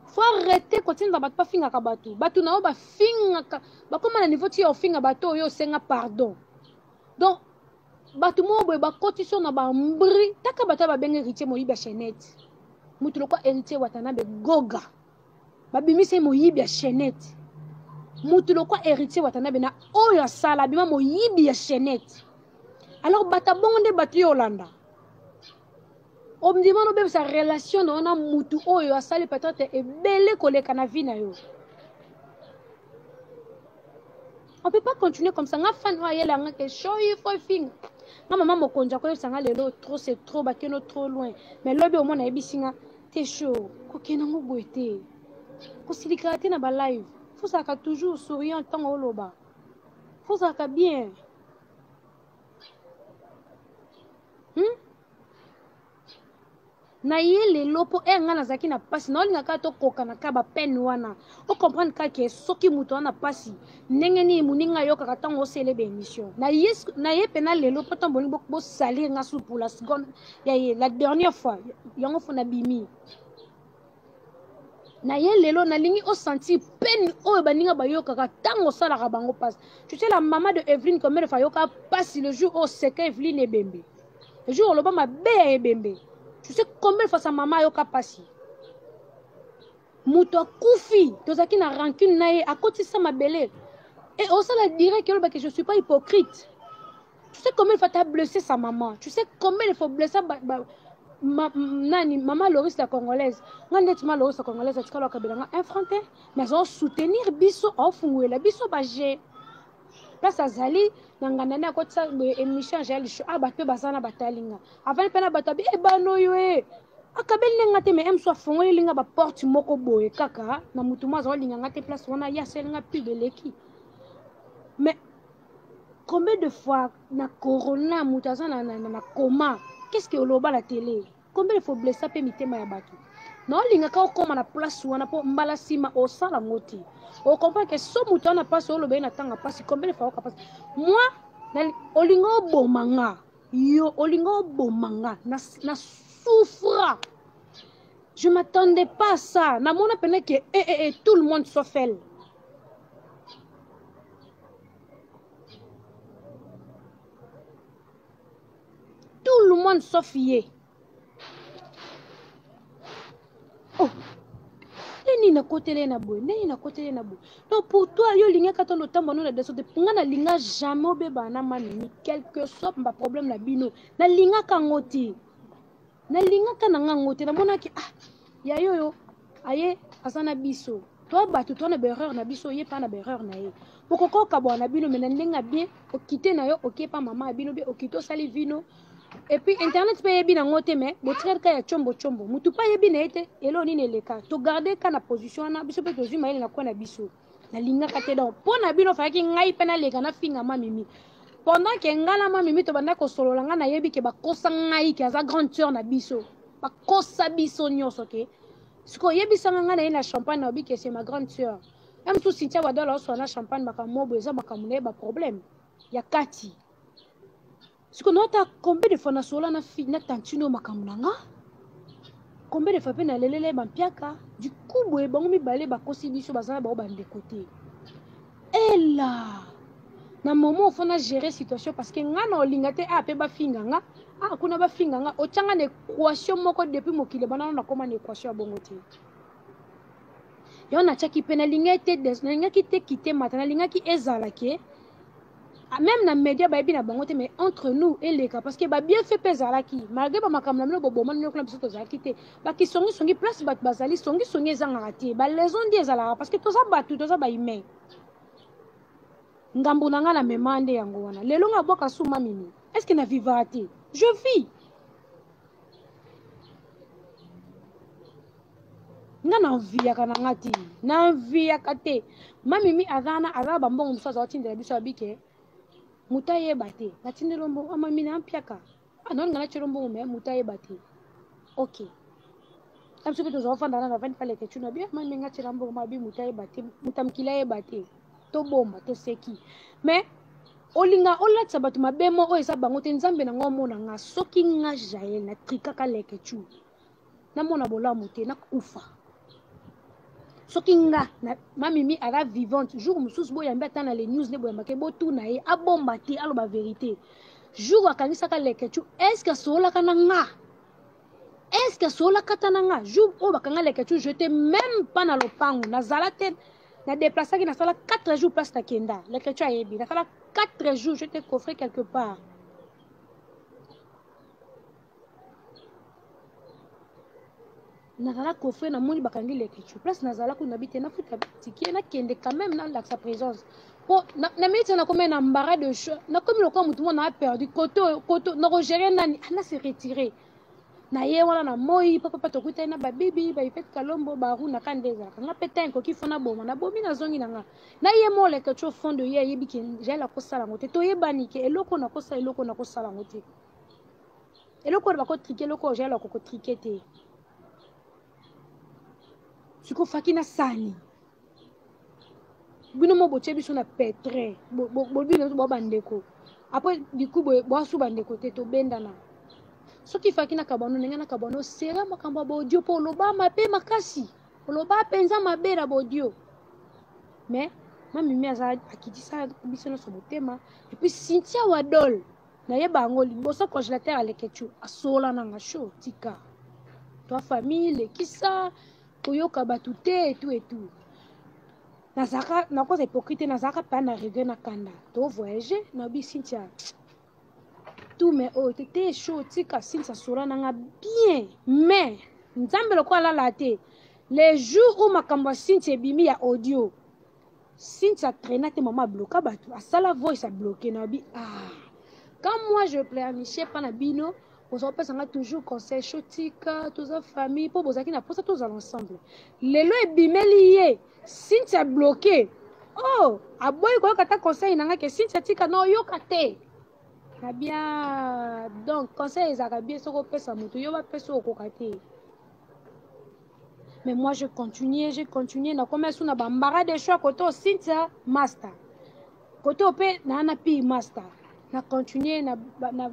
faut arrêter kotinda bato bafingaka bato bato na yo bafingaka bakóma na niveau ti ya ofinga bato oyo osenga pardon donc bato moko boye bakotisi yo na bambri taka bato oyo babenga héritier moyibi ya chainette moto lokwa héritier watanabe goga babimisi ye moyibi ya chainette moto lokwa héritier watanabe na oyo asala abima moyibi ya chainette alors bato ya bongo nde bato yo olanda ondima nobebisa relation na yo na mutu oyo asali peut-être ebele koleka na vie na yo on peut pas continuer comme ça nga fan oyo ayela nga ke shoyi fo finga nga mama mokonzi akoyebisa nga lelo trop c'est trop bakeno trop loin mais lobi omona ayebisi nga te show kokende yango boye te kosilikaka te na balive fozalaka toujours souriant ntango oloba fozalaka bien hmm? na ye lelo mpo e ngai nazalaki na mpasi naolinga kaka tokokana kaka bapene wana ocomprendre kaka ke soki moto wana mpasi ndenge nini moninga ayokaka ntango osele baémission na ye mpena lelo mpo ntango bolingi bosalir nga su pour la seconde ya ye la dernière fois yango fo nabimi Na ye lelo nalingi osentir peine oyo baninga bayokaka ntango osalaka bango mpasi. Tu sais la maman de Evelyne combien de fois ayoka mpasi le jour oyo oseka Evelyne ebembe, le jour oloba mabe ya ebembe, tu sais combien de fois sa maman ayoka mpasi. Moto akufi, tozalaki na rancune na ye, akotisa mabele et osala direct oloba que je suis pas hypocrite. Tu sais combien de fois t'as blessé sa maman, tu sais combien il faut blesser ba, ba, ma, nani maman Loris la congolaise. Nga ndeti ma Loris la congolaise atikala akabela nga un franc te, mais azo soutenir biso, aofungolela biso ba je place azali na nganda nde akotisa émission Jael Show. Ah, bato mpe baza na batali nga avandi mpe na bato abi ebano oyo e akabeli nde nga te, mais mso afongoleli nga baporte moko boye kaka na motu mo aza olinga nga te place wana ye asali nga pub eleki. Mais combien de fois na corona moto aza na, na, na, na coma, qu'est-ce que oloba na télé? Combien de fois blessa mpe mitema ya bato? Na olingaka okóma na place wana mpo mbala nsima osala yango te, ocomprendre ke so moto wana mpasi oloba ye na ntanga mpasi, combien de fois oyoka mpasi. Moi olinga oboma nga, yo olinga oboma nga na, na souffra. Je m'attendais pas à ça. Namona pene ke eh, eh, eh, tout le monde sauf elle. Tout le monde sauf ye. Oh. Nini nakotele na boye, nini nakotele na boye. Donc pour toi yo olingaka ntango otambola no na desordre. Nga nalinga jamais obebana na mamimi, quelque soit ba problème na bino. Nalingaka yango te. Nalingaka na nga yango te. Namonaki ah ya yoyo aye aza na biso. To bato to na ba erreur na biso, ye pa na ba erreur na ye. Bokoka okabwana na bino mais na ndenge ya bien, okite na yo oke pa mama ya bino bien, okite osali vino. Et puis internet pe yebi nango te, mais botikali ka ya chombo chombo. Mutu pa yebi na ye te elo nini eleka. To garder ka na position wana biso pe tozwi mayele na kwa na biso. Nalingaka te donc mpo na bino fayaki ngai mpe naleka nafinga mamimi pendant ke ngai na mamimi tobanda kosolola. Ngai nayebi ke bakosa ngai ke aza grande sœur na biso, bakosa biso nyonso ke sikoyo oyebisanga ngai na ye na champagne na obi ke c'est ma grande sœur. Ya mosusu Cynthia Wadol aoswa na champagne makambo mobo eza makambo na ye, baproblème ya kati. Sikoyo naota combien de fois nasola na fi na tantine oyo makambo na nga, combien de fois mpe nalelele bampiaka. Du coup boye bango mibale bakosi biso, baza na bango bandeko te. Ela na moment ofo na gérer situation parce que nga na olinga te a mpe bafinga nga, a kuna bafinga nga, otyanga na équation moko depuis mokili ebanda nano nakóma na équation ya bongo te. Yango natiaki mpe nalingaki te, nalingaki te kite mata, nalingaki ezala ke même na média bayebi na bango te, mais entre nous eleka parce que babienfait mpe ezalaki malgré bamakambo na bino boboma nino kuna. Biso tozalaki te bakisongisongi place bato bazali songisongi ezangaka te, balaison ndi ezalaka parce que toza bato, toza bahumain. Ngambo na ngai na mema nde yango wana. Lelo nga abwaka su mamimi, est ce que na vivaka te? Je vis. Nga na enviaka na nga te, na enviaka te. Mamimi aza wana, aza na bambongo mosusu aza otindela biso, abike moto ayeba te natindela mbongo. Amami na mpiaka anoninga natiela mbongo me moto ayeba te. Ok, na biso mpe tozwa ofanda na navandi paleke tuna bi mami nga tiela mbongo mabi moto ayeba te, moto ya mokili ayeba te, tobomba toseki. Mais olinga olatisa bato mabe mo oyo eza bango te. Nzambe na nga omona nga soki nga Jael natrikaka leke tu namona bolamu te, nakufa. Soki nga na, mamimi aza vivante, jour mosusu boyambi ata na les news nde boyambake, botuna ye, abomba te, aloba vérité. Jour akangisaka leketu, est ce que asololaka na nga? Est ce que asololaka ta na nga? Jour oyo bakanga leketu, j'étais même pas na lopango, nazala te, na déplaçaki, nasala 4 jours place nakenda. Leketu ayebi, nasala 4 jours, j'étais coffré quelque part. Nazala coffre, namoni bakangi leketu place nazala kuna bi te, nafuta ticket, nakende quand même nalakisa présence po na, na minute nakomi na embarras de choix, nakomi lokola motu moko naa perdu kote oyo kote nakogere nani na se retire na ye wana na moi papapa. Tokutani na babibi baifete kalombo baruna ka nde ezalaka nga mpe te nkoki fo naboma, nabomi, nazongi na nga na ye mo leke au fond de ye ayebi ke Jael akosala yango te. Toyebani ke eloko nakosala, eloko nakosala yango te, eloko oyo bakotrike, eloko oyo Jael akokotrike te. Sikoyo faki na sani bino mo botie biso na petre, bobino bo bandeko. Après du coup boye boasu bandeko te, tobendana. Soki faki na kabano ndenge na kabano sera makambo ya baaudio mpo oloba mabe makasi. Oloba mpenza mabe na bodio. Mais ma Mimi aza akitisa biso nyonso motema. Et puis Cynthia Wadol nayeba yango liboso congélateur aleketchu asola na nga show tika. Toi famille lekisa koyoka bato te et tout et tout. Nazalaka nakoza hypocrite nazalaka pa na regret na kanda. To voyager na bi Cynthia tout mais oyo te te show tika Cynthia sola na nga bien mais nzambe lokola alala te le jour où makambo ya Cynthia ebimi ya audio Cynthia traîna te mama abloka bato asala voice abloke na bi ah quand moi je pleurnichais pa na bino boza kopesa nga toujours conseil show tika toza famille mpo bozalaki na mposa tozala ensemble lelo ebimeli ye Cynthia bloqué oh aboyi koyoka ata conseil na nga ke Cynthia tika na oyoka te na bien donc conseil ezalaka bien soki opesa moto yo bapesa okoka te mais moi je continue je continue nakomi asu na bambara de choix kote o Cynthia master kote o mpe naa na pire master na continue na, na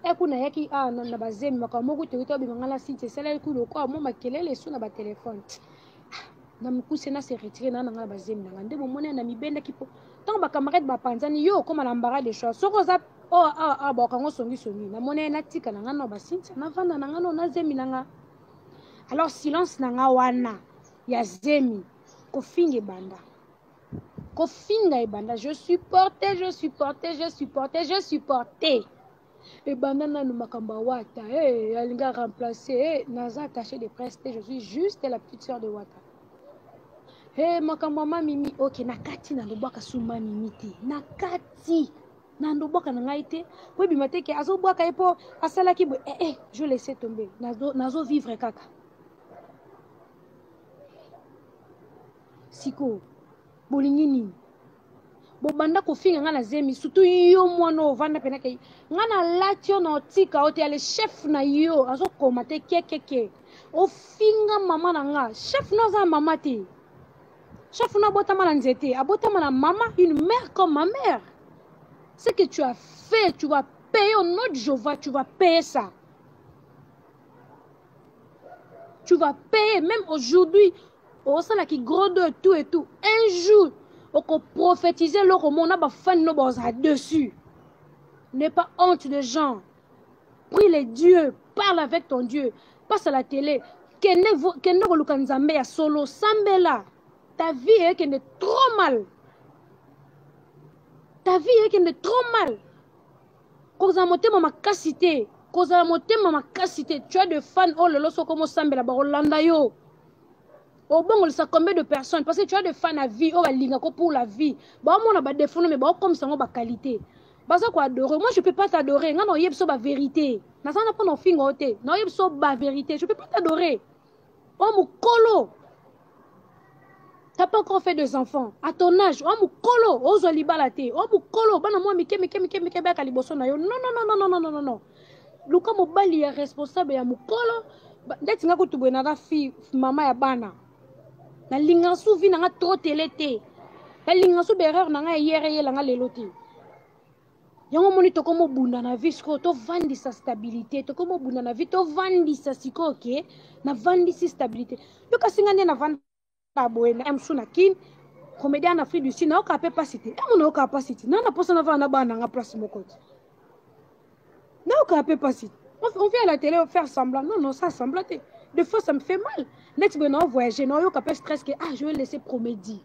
eku nayaki awa na, na bazemi makambo moko toki tobima ngai na Cynthia esalaki ku lokola mwa makelele esu na batelefone na mokuse na se retire na nanga na bazemi nanga nde bomoni na mibendaki mpo ntango bacamarade bapanzani yo okóma na embarras de choix soki oza oyo oh, awa awa baokango songisongi namoni ye natika na nga no basintia navanda na nga no na zemi na nga alors silence na nga wana ya zemi kofinga ebanda kofinga ebanda je supporte je supporte je supporte je supporte ebanda nanu makambo ya wata hey, alingi a remplacer hey, naza attaché de presse te je suis juste la petite sœur de wata hey, makambo ya mamimi ok na kati na lobwaka su mamimi te na kati na ndobwaka na ngai te po ebima te ke azobwaka ye mpo asalaki boye eh, eh, je laisse tomber nazo, nazo vivre kaka sikoyo bolingi nini bobanda kofinga ngai na zemi surtout yo mwana oyo ovanda mpena ke ngai nalati yo na otika yo te ale chef na yo azokoma te kekeke ofinga mama na nga chef no aza na mama te chef no abotama na nzete abotama na mama une mère comme ma mère ce que tu as fait tu vas payer au nom de Jéhovah tu vas payer ça tu vas payer même aujourd'hui osalaki gros deux tout et tout un jour okoprophétise eloko moko na bafani no bazala dessus n'aie pas honte de gens prie les dieux parle avec ton dieu passe à la télé kende kende koluka nzambe ya solo sambela ta vie ekende trop mal ta vie ekende trop mal kozala motema makasi te kozala motema makasi te tu as de fan oyo lelo soki omosambela bakolanda yo obongolisa combien de personnes parce que tu as de fans à vie oyo balingako pour la vie baomona badefo no me baokomisa yango baqualité baza koadore moi je peux pas t'adorer ngai na oyebi so bavérité naza na mpona ofinga yo te na oyebi so bavérité je peux pas t'adorer oyo mokolo T'as pas encore fait des enfants. À ton âge, oh mukolo, ozwa libala te. Oh mukolo, bana mwa mike mike mike mike baka liboso na yo. Non non non non non non non non. Luka mobali ya responsable ya mukolo. Ndeti nga kutu boye naza fille mama ya bana. Nalinga su vie na nga trop tele te. Nalinga su ba erreur na nga hier eyela nga lelo te. Yango omoni tokomobunda na vie sikoyo tovandisa stabilité tokomobunda na vie tovandisa sikoyo ke navandisi stabilité yo kasi nga nde navanda boye na mosusu na kin comédien en afrique du sud nayoka mpe mpasi te yango nayoka mpasi te naa na mposa navanda na bana nanga place moko te nayoka mpe mpasi te on vient à la télé faire semblant non non ça semblant te des fois ça me fait mal neti boye nao voyager naoyoka mpe stress ke ah je vais laisser promédie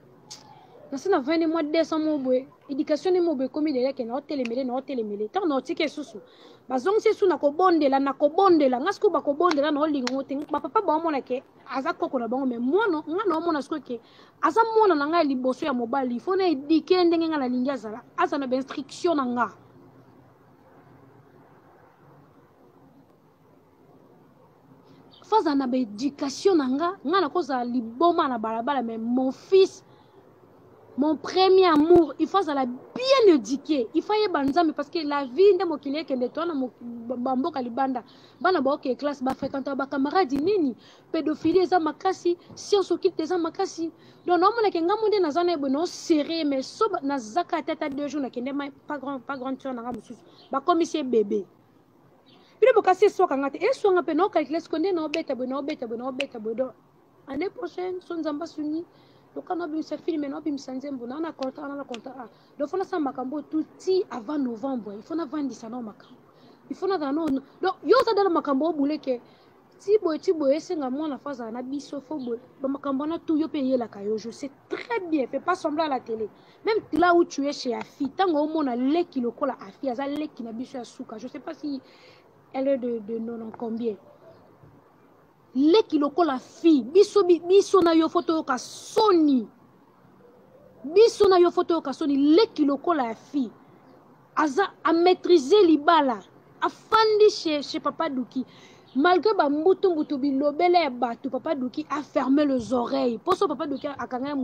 nasi navandi mwa 200 mo boye éducation ne mo boye ekomi deja ke naotelemele naotelemele ntango naotika esusu bazongisi esu nakobondela nakobondela nga sikoyo bakobondela naolinga ngo te bapapa baomona ke aza koko na bango me mwana nga naomona sikoyo ke aza mwana na ngai ya liboso ya mobali fo na edike ndenge nga nalingi azala aza na bainstruction na nga fo azala na baéducation na nga nga nakozala liboma na balabala mais mon fils mon premier amour il faut azala bien éduqué il faut ayeba nzambe parce que la vie nde mokili ekende to na bamboka libanda bana baoke classe bafréquenta bacamarade nini pédophilie eza makasi science occulte eza makasi donc naomonake nga mo nde naza na ye boye naoserre mais so nazaka ata ata deux jours nakende pas grand, pas grande sœur na nga mosusu bakomisi ye bebe bino bokasi eswaka nga te eswanga mpe naokalkile siko nde naobeta boye naobeta boye naobeta boye donc Année prochaine, so Nzambe asungi, loka nabimisa film, nabimisa nzembo, na na contrat, na na contrat. Ah, donc faut nasala makambo tout ti avant novembre, il faut navandisa nao makambo. Il faut nazala nao. Donc yo oza dala makambo obule ke ti boye ti boye esenga mwana fo azala na biso fo boye bamakambo wana tu yo mpe eyelaka yo. Je sais très bien, fais pas semblant à la télé. Même là où tu es chez Afi, ntango omona leki lokola Afi, aza leki na biso ya suka. Je sais pas si elle est de non combien. Leki lokola fi, biso biso na yo fo toyoka soni. Biso na yo fo toyoka soni, leki lokola ya fi. Aza a maîtriser libala, afandi chez papa Duki. Malgré ba mbutu mbutu bilobele ya bato, papa Duki a fermé les oreilles. Poso papa Duki akanga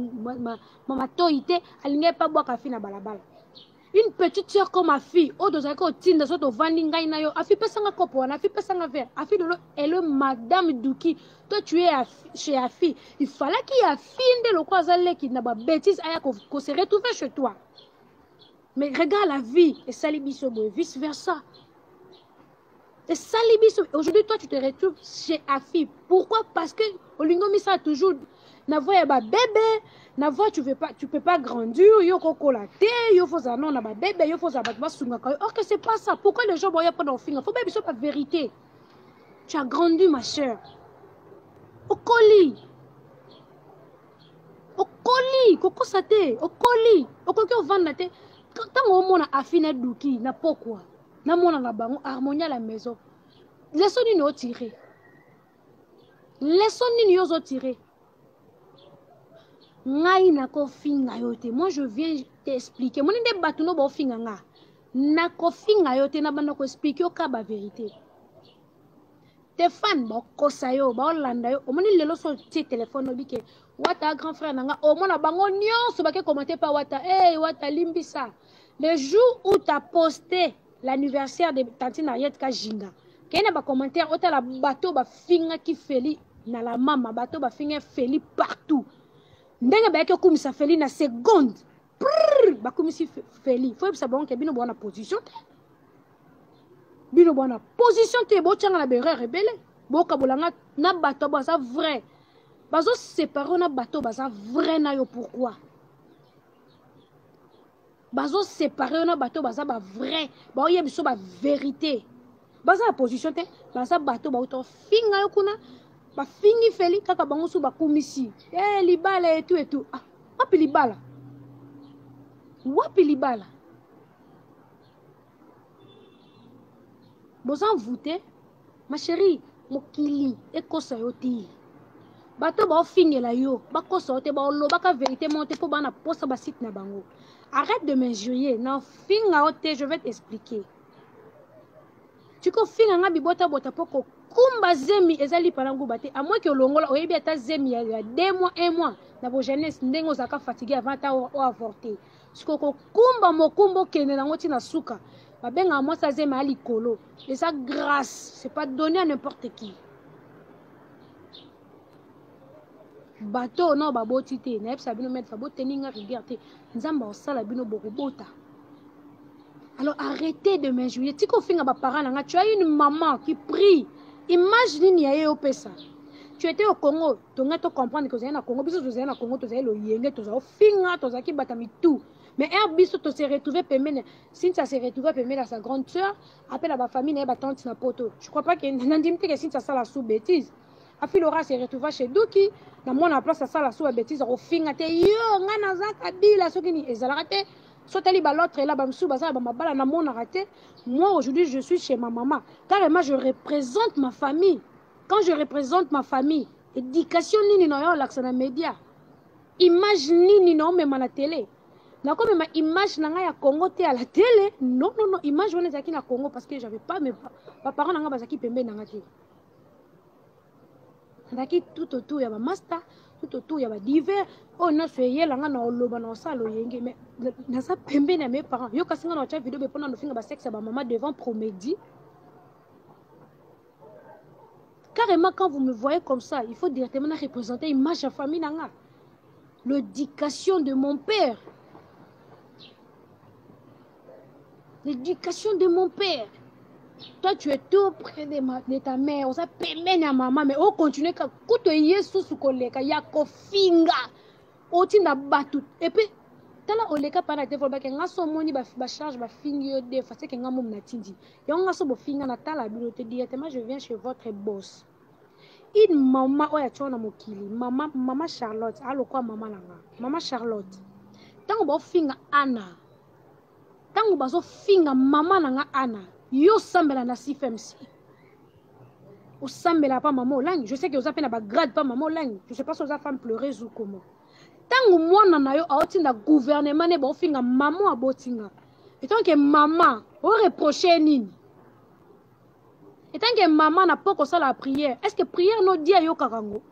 matoi te, alingi pa bwaka fi na balabala. Une petite sœur comme ma fille, oyo tozalaki kotinda so tovandi ngai na yo, afi pesanga kopo wana, afi pesanga verre, afi lelo elle est madame Duki. Toi tu es chez Afi, il fallait qu'il y a fille nde lokola aza leki na ba bêtises aya ko se retrouver chez toi. Mais regarde la vie, esali biso boye, vice versa. Esali biso, aujourd'hui toi tu te retrouves chez Afi. Pourquoi? Parce que olingo misa toujours na voix ya ba bébé, na voix tu veux pas, tu peux pas grandir, yo kokola te, yo faut za non na ba bébé, yo faut za ba sunga ka. Or que c'est pas ça. Pourquoi les gens boya pas dans finga? Faut bien biso pas vérité. Tu as grandi ma sœur. Okoli. Okoli, kokosa te, okoli, okoki ovanda te. Tango omona Afi na Duki na pokwa, na mona na bango harmonie à la maison. Leçon nini o tirer? Leçon nini yo zo tirer? Ngai nakofinga yo te. Moi je viens t'expliquer. Moni nde bato no baofinga nga. Nakofinga yo te, na banda ko expliquer yo ka ba vérité. Te fan bakosa yo, baolanda yo. Omoni lelo so tie téléphone obike Wata grand frère nanga, omona bango nyonso bake commenter pa Wata. Hey Wata limbisa. Le jour où t'as posté l'anniversaire de Tantine Ariette Kajinga, kena ba commentaire otala bato ba finga ki Feli na la mama, bato ba finga Feli partout. Ndenge ba yaki okumisa Feli na seconde. Prrr, ba kumisi Feli. Faut yebisa bango ke bino bwana position te. Bino bwana position te, bo tchanga na berere ebele. Bo kabolanga na bato baza vrai. Bazo séparer na bato baza vrai na yo pourquoi? Bazo séparer na bato baza ba vrai, ba oyebi so ba vérité. Baza na position te, baza bato ba auto finga yo kuna, ba fingi Feli kaka bango su ba kumisi. Eh libala et tout et tout. Ah, wapi libala? Wapi libala? Boza envoûté, ma chérie, mokili ekosa yo te. Bato ba ofingela yo, bakosa yo te, ba olobaka vérité monte po bana posa ba site na bango. Arrête de m'injurier, na finga yo te, je vais t'expliquer. Tu ko finga nga bibota bota po ko kumba zemi ezali pala nguba te, à moins que olongola oyebi ata zemi ya 2 mois, 1 mois na bo jeunesse ndenge ozalaka fatigué avant ata o avorter. Siko ko kumba mokumba okende nango ti na suka. Babenga mwasi azema ya likolo. Eza grâce, c'est pas donné à n'importe qui. Bato non baboti te, nayebisa bino maître boteni nga rigueur te. Nzambe osala bino bokobota. Alors arrêtez de m'injurier. Tiko finga ba parents nanga, tu as une maman qui prie. Image nini ya ye opesa. Tu étais au Congo, tonga to comprendre que ozali na Congo, biso tozali na Congo, tozali loyenge, tozali finga, tozali kibata mitu. Mais un biso to se retrouver pembeni, Cynthia se retrouver pembeni à sa grande sœur, appelle ba famille na ba tante na poto. Je crois pas que nandimi te que Cynthia sala sous bêtise. Afi Laura se retrouva chez Duki, na mona place sala sous bêtise, au finga te yo nga naza Kabila soki ni ezalaka te. Sotali ba l'autre là ba msu baza ba mabala na mona raté. Moi aujourd'hui je suis chez ma maman. Carrément je représente ma famille. Quand je représente ma famille, éducation nini na yo laksa na média. Image nini na omema na télé. Na ko mema image na nga ya Congo te à la télé. Non non non, image wana ezalaki na Congo parce que j'avais pas mes ba parents na nga bazaki pembeni na nga te. Nazalaki tout autour ya ba master, tout autour ya ba divers. Oyo nyonso eyela nga na oloba na osala loyenge, mais naza pembeni ya mes parents. Yo kasi nga na otya video be mpona nofinga ba sexe ya ba mama devant Promedi. Carrément, quand vous me voyez comme ça, il faut directement représenter image ya famille na nga. L'éducation de mon père. L'éducation de mon père. Toi, tu es tout près de, ma, de ta mère. Oza pembeni ya mama, mais ocontinue ka kutu eye susu koleka ya kofinga. Otinda bato. Et puis, tala oleka pa na te olobaki nga so omoni bacharge bafingi yo deux fois seke nga momu natindi yango nga so bofinga na tala bino te directement je viens chez votre boss une mama oyo atya na mokili mama, mama charlotte alokwa mama na nga mama charlotte ntango baofinga ana ntango bazofinga mama na nga ana yo osambela na cfmc osambela pa mama olangi je sais que oza mpe na bagrade pa mama olangi je sais pas si oza femme pleureuse ou comment ntango mwana na yo aotinda gouvernement ne baofinga mama abotinga etant que mama oreproche nini etant que mama na poko osala prière est ce que prière no die ayokaka yango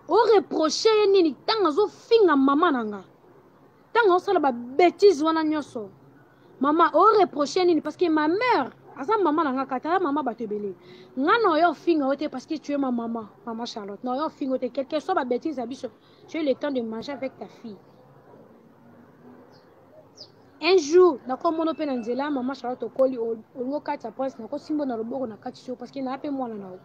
oreproche ye nini ntango azofinga mama na nga ntango osala ba bêtise wana nyonso mama oreproche nini parce que ma mère aza mama na nga kata aza mama bato ebele nga na oyo ofinga yo te parce que tu es ma maman mama charlotte na oyo ofinga yo te quelque soit ba bêtise ya biso tu as le temps de manger avec ta fille un jour nakomona mpe na nzela mama charlotte okoli olingi okatisa prince nakosimbo na loboko na kati yo parce que naa mpe mwana na yo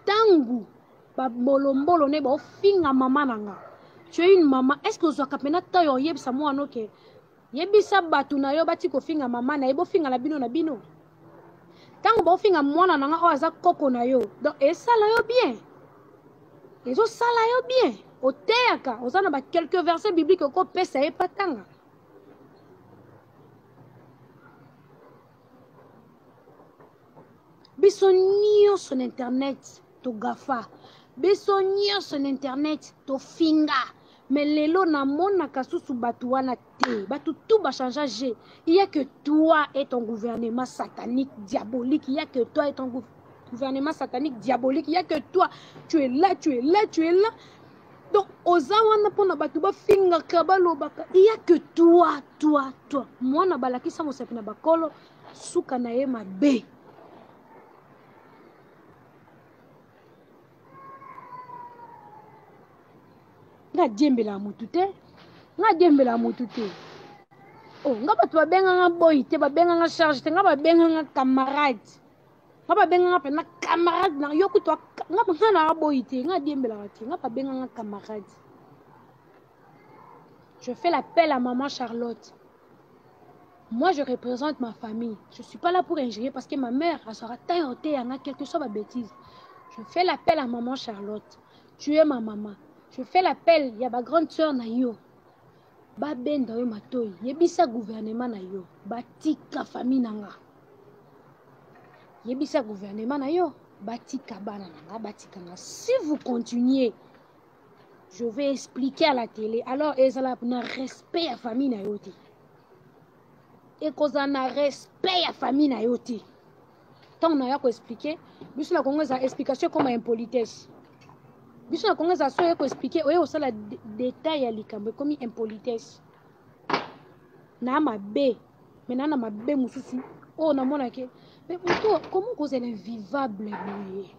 ntango bambolombolo ne baofinga mama na nga tu es une mama est ce que ozwaka mpena temps ya oyebisa mwana oke yebisa bato na yo bati kofinga mama na ye bofinga na bino na bino ntango baofinga mwana na nga oyo aza koko na yo donc esala yo bien ezosala yo bien oteyaka oza na ba quelques versets biblique okopesa ye patanga biso nyonso na internet togafa biso nyonso na internet tofinga me lelo namonaka susu bato wana te bato tout bachangea g il y a que toi et ton gouvernement satanique diabolique il y a que toi et ton gouvernement satanique diabolique il y a que toi tu es là tu es là tu es là donc oza wana mpona bato bafingaka balobaka il y a que toi toi toi mwana balakisa mosapi na bakolo suka na ye mabe nga diembela mutu te nga diembela mutu te oh, nga bato babenganga boyi te babenganga charge te nga babenganga camarade nga babenganga mpenza camarade na yo kutu nga nga na boyi te nga diembelaka te nga babenganga camarade je fais l'appel à maman charlotte Moi, je représente ma famille. Je ne suis pas là pour injurier parce que ma mère, elle sera taillotée, elle a quelque chose de bêtise. Je fais l'appel à maman Charlotte. Tu es ma maman. Je fais l'appel, il y a ma grande soeur Nayo. Babenda yo matoi, yebisa gouvernement na yo, batika famille nanga. Yebisa gouvernement na yo, batika bana nanga, batika nga. Si vous continuez, je vais expliquer à la télé. Alors, ezala na respect ya famille na yo te. Ekozala na respect ya famille na yo te. Ntango na ya koexplike biso na kongo eza explication ekoma impolitesse. Biso na kongo eza so oye koexplike oye kosala detail ya likambo ekomi impolitesse. Na mabe me na na mabe mosusu oyo namonake me moto comment kozala invivable boye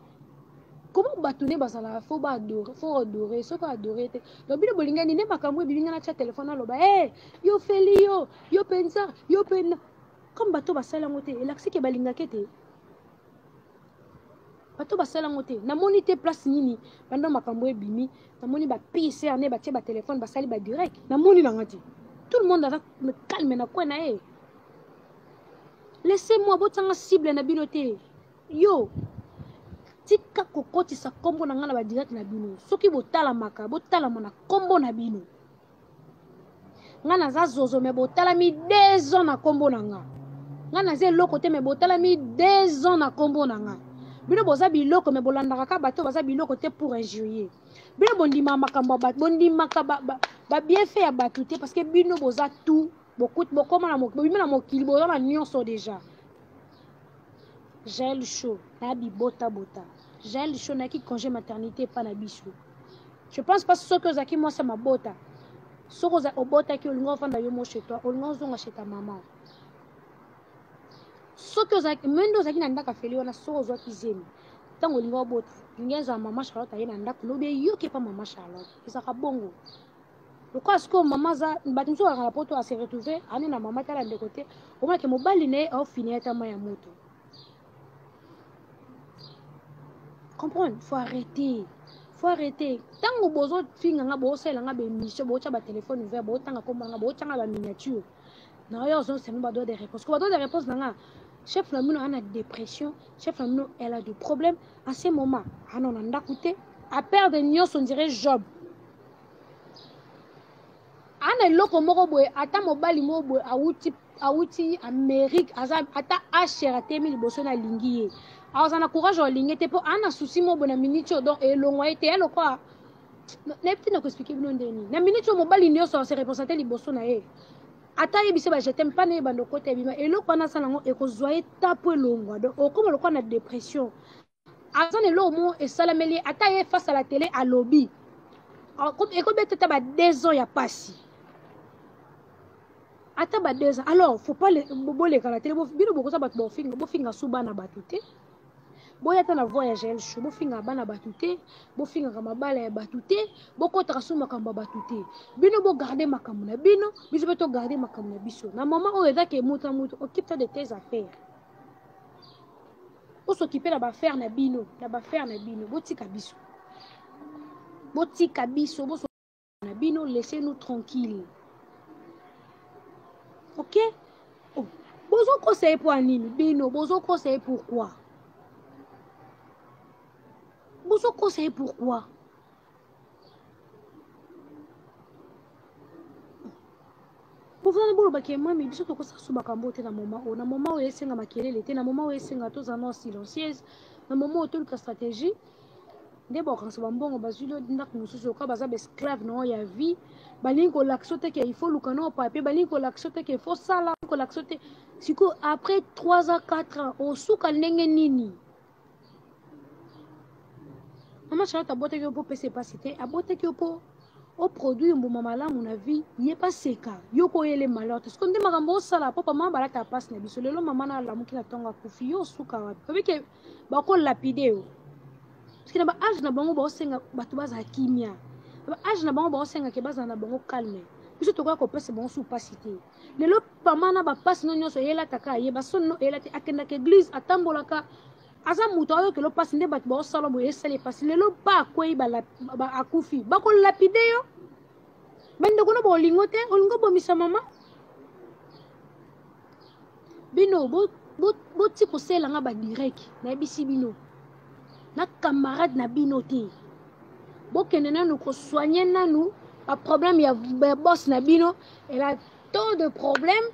comment bato nde bazalaka fo baadore fo adore soki adore te donc bino bolingani nde makambo ebimi ngai natya telefone aloba e eh, yo feli yo yo mpenza yo mpenza comme bato basali yango te elakisi ke balingaka te bato basali yango te namoni te place nini banda makambo ebimi namoni ba pcr nde batie batelefone basali badirect namoni nanga te tout le monde aza calme na kwe na ye laissez moi botianga cible na bino te yo tika kokotisa nkombo na ngai na badirect na bino soki botalamaka botalama na nkombo na bino ngai naza zozo me botalami deux ans na nkombo na nga ngai naza eloko te me botalami deux ans na nkombo na nga bino boza biloko me bolandaka kaka bato baza biloko te pour injurier bino bondimaka makambo ya bato bondimaka babienfait ya bato te parce que bino boza tout bokoma na bobimi na mokili boza na nyonso déjà jael show na bibotabota jael show nayaki congé maternité epa na biso je pense pas soki ozalaki mwasi ya mabota soki obotaki olingi ofanda yo mo chez toi olingi ozonga chez ta maman soki ozalaki mende ozalaki na ndako afeli wana soki ozwaki zemi ntango olingi obota olingi ezala mama charlotte aye na ndako lobi eyoki epa mama charlotte ezalaka bongo. Lokola sikoyo mama aza bato mosusu bazalaka na poto ase retrouve ane na mama tala ndeko te, omonake mobali na ye aofini ye ata mai ya moto. Comprendre, faut arrêter, faut arrêter. Ntango bozofinga nga, bozosalela nga baémission, botya batelefone ouvert, botanga kombo na nga, botya nga baminiature na oyo ozosenga ba droit de réponse. Ko ba droit de réponse na nga, chef na bino ana dépression, chef na bino elle a du problème à ce moment, ana na ndako te, a perdre nyonso, on dirait Job. Ana eloko moko boye, ata mobali moko boye awuti awuti Amérique, aza ata asher atemi liboso na alingi ye, aza na courage alingi te mpo ana souci moko boye na minute oyo, donc elongwa ye te ya lokola nayebi te na koexplike bino ndenge nini. Na minute oyo mobali nyonso ase represente liboso na ye, ata ayebisi ba je t'aime pa na ye bando kota ebima eloko wana asala yango ekozwa ye ta mpo elongwa, donc okoma lokola na dépression. Aza na eloko moko esalameli ye, ata ye face à la télé alobi ekobeta ata ba 2 ans ya pasi, ata ba 2 ans. Alors faut pas boleka na télé, bino bokoza bato bofinga, bofinga su bana bato te, boya ata na voix ya Jael Show, bofingaka bana bato te, bofingaka mabala ya bato te, bokotaka su makambo ya bato te. Bino bogarde makambo na bino, biso mpe togarde makambo na biso. Na moment oyo eza ke moto na moto occupe de tes affaires, bosokipe na baaffaire na bino, na baaffaire na bino, botika biso, botika biso, boso na bino, laissez nous tranquille, ok? Oh, bozokosa ye mpo ya nini? Bino bozokosa ye pourquoi? Bozokosa ye pourquoi? Bovanda bolobaki ye mami, biso tokosala so makambo te na moma oyo, na moma oyo esenga makelele te, na moma oyo esenga tozala na silencieuse, na moma oyo toluka stratégie nde bakokanisa bambongo bazwi lo ndako mosusu lokola baza baesclave na oyo ya vie. Balingi kolakisa te ke il faut luka na papier, balingi kolakisa te ke il faut sala, kolakisa te. Sikoyo après 3 ans, 4 ans, osuka ndenge nini? Mama Charlotte abotaki yo mpo opesa epasi te, abotaki yo mpo oproduire mbuma malamu na vie. Ye paseka yo koyele malheur te. Sikoyo nde makambo osala mpo pamama balata mpasi na biso. Lelo mama na alamuki na ntongo akufi, yo osuka wapi? Obike bakolapide yo parceke na baage na bango baosenga bato bazala kimia, na baage na bango baosenga ke bazala na bango calme. Biso tokoya kopesa bango su mpasi te. Lelo pama na bapasi no nyonso eyelataka ye, basoni no eyela te, akendaka eglise, atambolaka, aza moto ayokelo mpasi nde bato baosala boye esali mpasi. Lelo pa akwei akufi, bakolapide yo, bandeko no bolingo te, olingo obomisa mama. Bino boti kosalela nga badirect, nayebisi bino na camarade na bino te, bokende nanu kosoigne nanu baproblème ya boss na bino. Elle a tant de problèmes.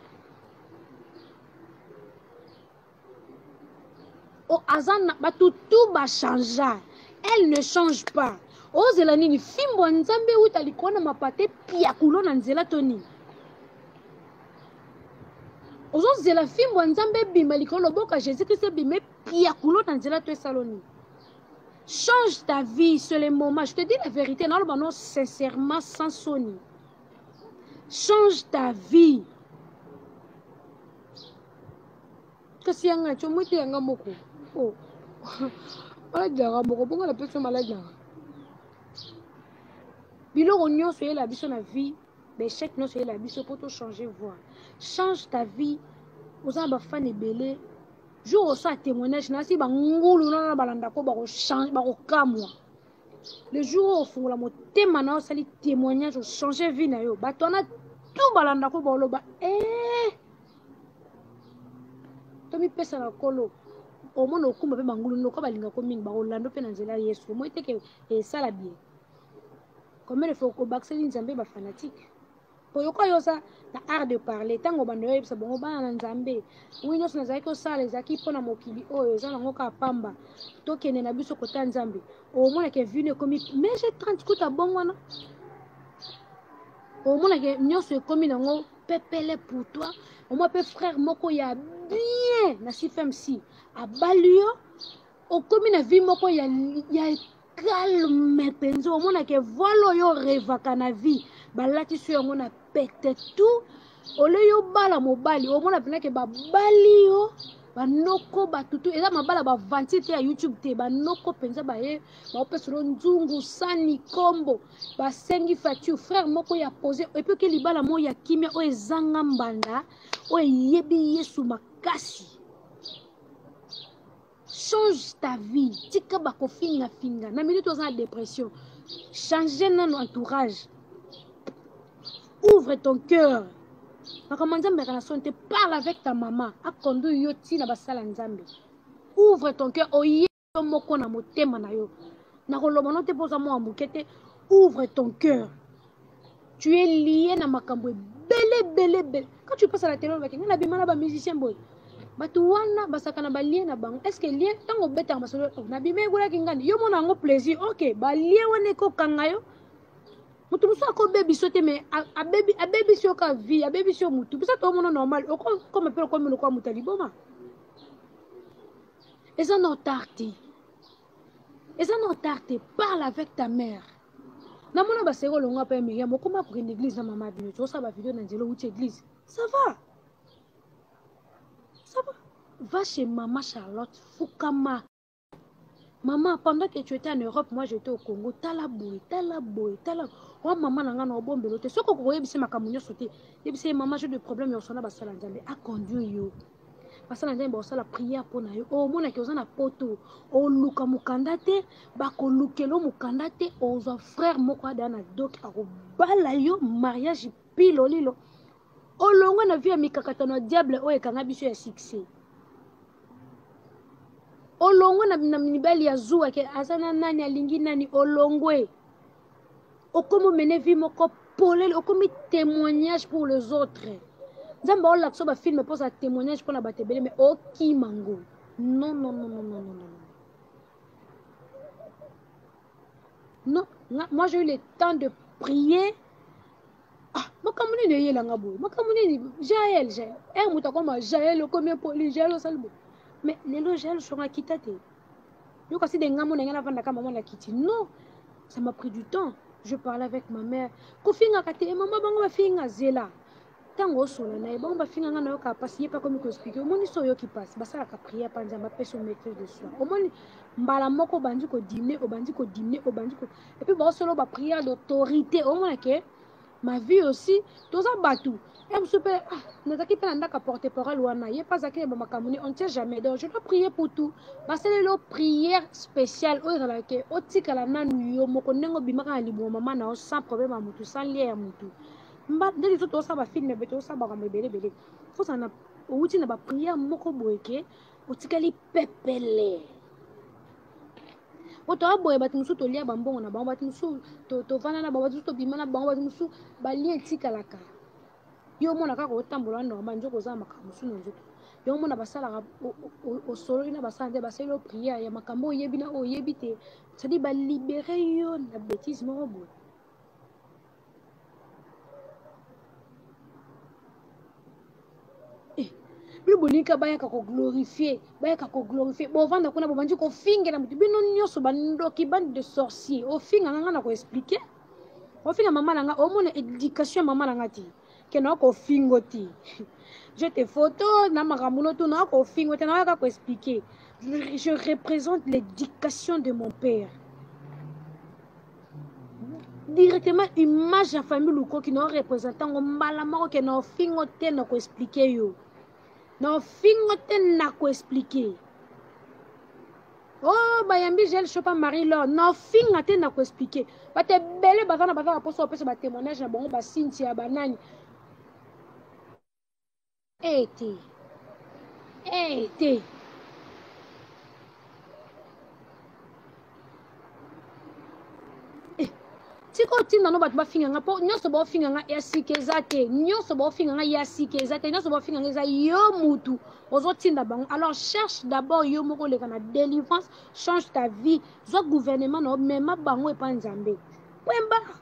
Oh, aza na bato tout bachangea, elle ne change pas. Ozela nini? Fimbo ya Nzambe euta likolo na mapate piakulo na nzela to nini? Ozozela fimbo ya Nzambe ebima likolo, loboko ya Jésus Christ ebima epiakulo na nzela to esalo nini? Change ta vie, c'est le moment. Je te dis la vérité, naloba no sincèrement, sans soni. Change ta vie. Kasi yanga ti omoi te, yanga moko o maladi yanga moko bongo napesi yo maladi nanga. Biloko nyonso eyela biso na vie, baechec nyonso eyela biso mpo tochange voie. Change ta vie. Oza na bafane ebele, jour osala témoignage nasi bangulu nana balandako bakochange, bakokamwa. Le jour oyo ofungola motema na yo, osali témoignage, ochange vie na yo, bato wana tu balandako baloba eh! Tomipesa na Nkolo, omona okumba mpe bangulu lokola balingako mingi, bakolanda mpe na nzela ya Yesu. Omoi te ke esala bien? Combien de fois obakiseli Nzambe bafanatike? Po yoka, yo oza na art de parler. Ntango bando oyebisa bango bana na Nzambe, wi nyonso nazalaki kosala ezalaki mpo na mokili oyo eza nango kaka pamba, tokende na biso kota Nzambe, omonake vino ekomi mais 30 kuta bongo wana, omonake nyonso ekomi nango pepele pour toi. Omoi mpe frère moko ya bien na cfmc abali yo, okomi na vie moko ya calme mpenza. Omonake voile oyo orevaka na vie, balatisi yo yango na pete tout. Ole yo bala mobali, omona mpenza ke babali yo. Banoko batutu eza mabala bavanti te ya YouTube te. Banoko mpenza baye baopesolo nzungu sani kombo basengi facture frère moko ya pose epuis ke libala moko ya kimia oyo ezanga mbanda oyo eyebi Yesu makasi. Change ta vie, tika bakofinga finga na minute oza na dépression. Change nano entourage, ouvre ton cœur. Makambo ya Nzambe yaka na soni te. Parle avec ta maman, aconduire yo ntina basala Nzambe. Ouvre ton cœur, oye yo moko na motema na yo. Nakoloba no te mpo oza mwa moke te. Ouvre ton cœur, tu es lié na makambo ebele ebele ebele. Quand tu passes à la télé, olobaki ngai nabima na bamusicien boye, bato wana basaka na balien na bango. Est ce que lien ntango obetaka masolo, oh, nabima ekolaki ngani, yo mona yango plaisir. Ok, balien wana ekokanga yo. Moto mosusu akobebisa yo te, mais abebisi yo ka vie, abebisi yo motu. Biso toomona normal, okokoma mpe okomi lokola moto ya liboma. Eza na tard te, eza na tard te. Parle avec ta mère. Namona baseko olongwa mpe Miriam okoma kokende église na mama bino, tozosala bavideo na nzela, outi église, ça va, ça va. Va chez maman Charlotte Fukama. Maman, pendant que tu étais en Europe, moi j'étais au Congo. Tala boye, tala boye, tala. Oh maman na nga na obombelo te. Soko koyebisa makambo nyonso te. Yebisa maman, j'ai des problèmes yosona basala Nzambe. A conduire yo. Basala Nzambe basala prière mpo na yo. Omonaki oza na poto, oluka mokanda te, bakolukela mokanda te, ozwa frère moko ada na doc akobala yo mariage pilolilo. Olongwe na vie ya mikakatano ya diable oyo ekanga biso ya succès. Olongwe na mibali ya zuwa ke aza na nani alingi nani, olongwe. Okomi omene vie moko polele, okomi témoignage pour les autres. Nzambe aolakisa bafilme mpo oza témoignage mpona bato ebele, mais okima ngo. Non, non, non, non, non, non, non. Non, moi j'ai eu le temps de prier. Ah, makambo nini eyelanga boye, makambo nini? Jael, Jael e moto akoma Jael, okomi epoli Jael, osali boye. Mais lelo Jael songa akita te, yo kasi de ngambo na ngai navandaka mama na kiti. Non, ça m'a pris du temps. Je parlais avec ma mère, kofingaka te mama, bango bafinga zela ntango osola na ye, bango bafinga ngai nayoka mpasi. Ye mpe akomi koexplike, omoni so oyoki mpasi, basalaka prière mpa Nzambe apesa maîtrise de soi. Omoni mbala moko obandi kodimne, obandi kodimne, obandi ko et puis baosolo baprière d'autorité. Omona ke ma vie aussi toza bato ya mosusu mpe. Ah, nazalaki mpe na ndako ya porte parole wana, ye mpe azalaki na bamakambo ni on ne sait jamais. Donc je dois prier pour tout. Basaleli yo prière spéciale oyo ezalaka ke otikala nanu yo moko ndenge obimaka na libumu mama na yo, sans problème ya motu, sans lien ya motu. Nde biso tozosala bafilme ebe, tozosala makambo ebele ebele. Fozala na owuti na baprière moko boye ke otikali pepele. Po toya boye, bato mosusu tolia bambongo na bango, bato mosusu tovanda na bango, bato mosusu tobima na bango, bato mosusu balia etikalaka. Yo omona kaka otambola normal, nzoka oza na makambo mosusu na nzoto. Yo omona basalaka, osololi na basala nde basali yo prière ya makambo oyebi na oyo oyebi te, c'est-à-dire balibere yo na bétise moko boye. Bino bolingi bayaka koglorifie, bayaka koglorifie, bovanda kuna bobandi kofingela motu. Bino nyonso bandoki, bande de sorcier. Ofinga nga, nga na koexplike, ofinga mama na nga, omona éducation ya mama na nga te ke na kofingo te. Je te photo na makambo no tu na kofingo te, nayaka koexplike. Je représente l'éducation de mon père directement, image ya famille Lukoki na représente yango mbala moko ke na ofingo te, na koexplike yo na ofingo te, na koexplike. Oh, bayambi Gel Shopa Marie Laure, na ofinga te, na koexplike. Bato ebele baza na baza na mposa bapesa batémoignage na bango, basinti ya banani ete ete tika otinda no bato bafinga nga, mpo nyonso baofinga nga ya sika eza te, nyonso baofinga nga ya sika eza te, nyonso baofinga nga eza yo mutu ozotinda bango. Alors cherche d'abord yo moko, oleka na délivrance, change ta vie, zwa gouvernement na yo, mema bango epa Nzambe, point barre.